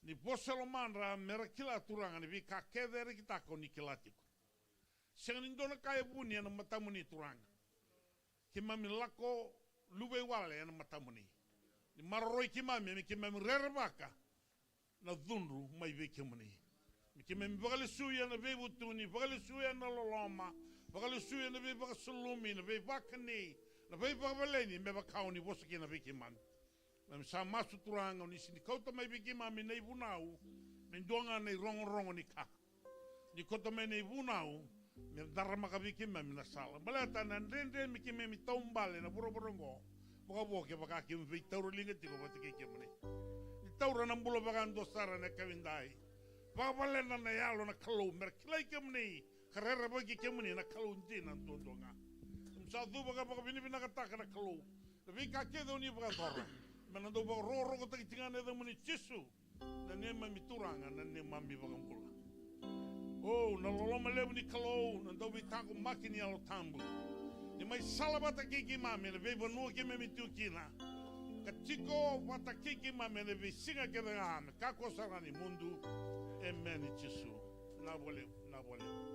Ni vosa e lomadra me ra kila Turaga ni veika kece era kitaka o ni kila tiko. Sega ni dua na ka e vuni ena matamuni Turaga. Keimami lako luvei wale ena matamuni. Ni maroroi keimami, me keimami rerevaka na cudru mai vei kemuni. Me keimami vakalesui ena veivutuni, vakalesui ena loloma, vakalesui ena veivakasulumi, na veivakani, na veivakavaleni, me vaka o ni vosa kina vei keimami. Keimami sa masu Turaga, o ni sega ni kauta mai vei keimami na ivunau me dua ga na irogorogo ni ka. Ni kauta mai na ivunau me daramaka vei keimami na sala. Baleta na dredre me keimami taubale na vuravura oqo, vakavo kevaka keimami veitauriliga tiko vata kei kemuni. Ni taura na bula vakadua sara ena yakavi edai. Vakavalena na yalo na Kalou me ra kilai kemuni ka rerevaki kemuni na Kalou dina duadua ga. Keimami sa cuva ka vakavinavinakataka na Kalou na veika kece o ni vakayacora, me na dau vakarokorokotaki tiko ga na yacamuni Jisu, na neimami Turaga, na neimami iVakabula. O, na loloma levu ni Kalou, na dauveitaqomaki ni Yalo Tabu, ni mai sala vata kei keimami ena veivanua keimami tu kina, ka tiko vata kei keimami ena veisiga kece ga me kakua sara ni mudu. Emeni Jisu. Na vakalevu, na vakalevu.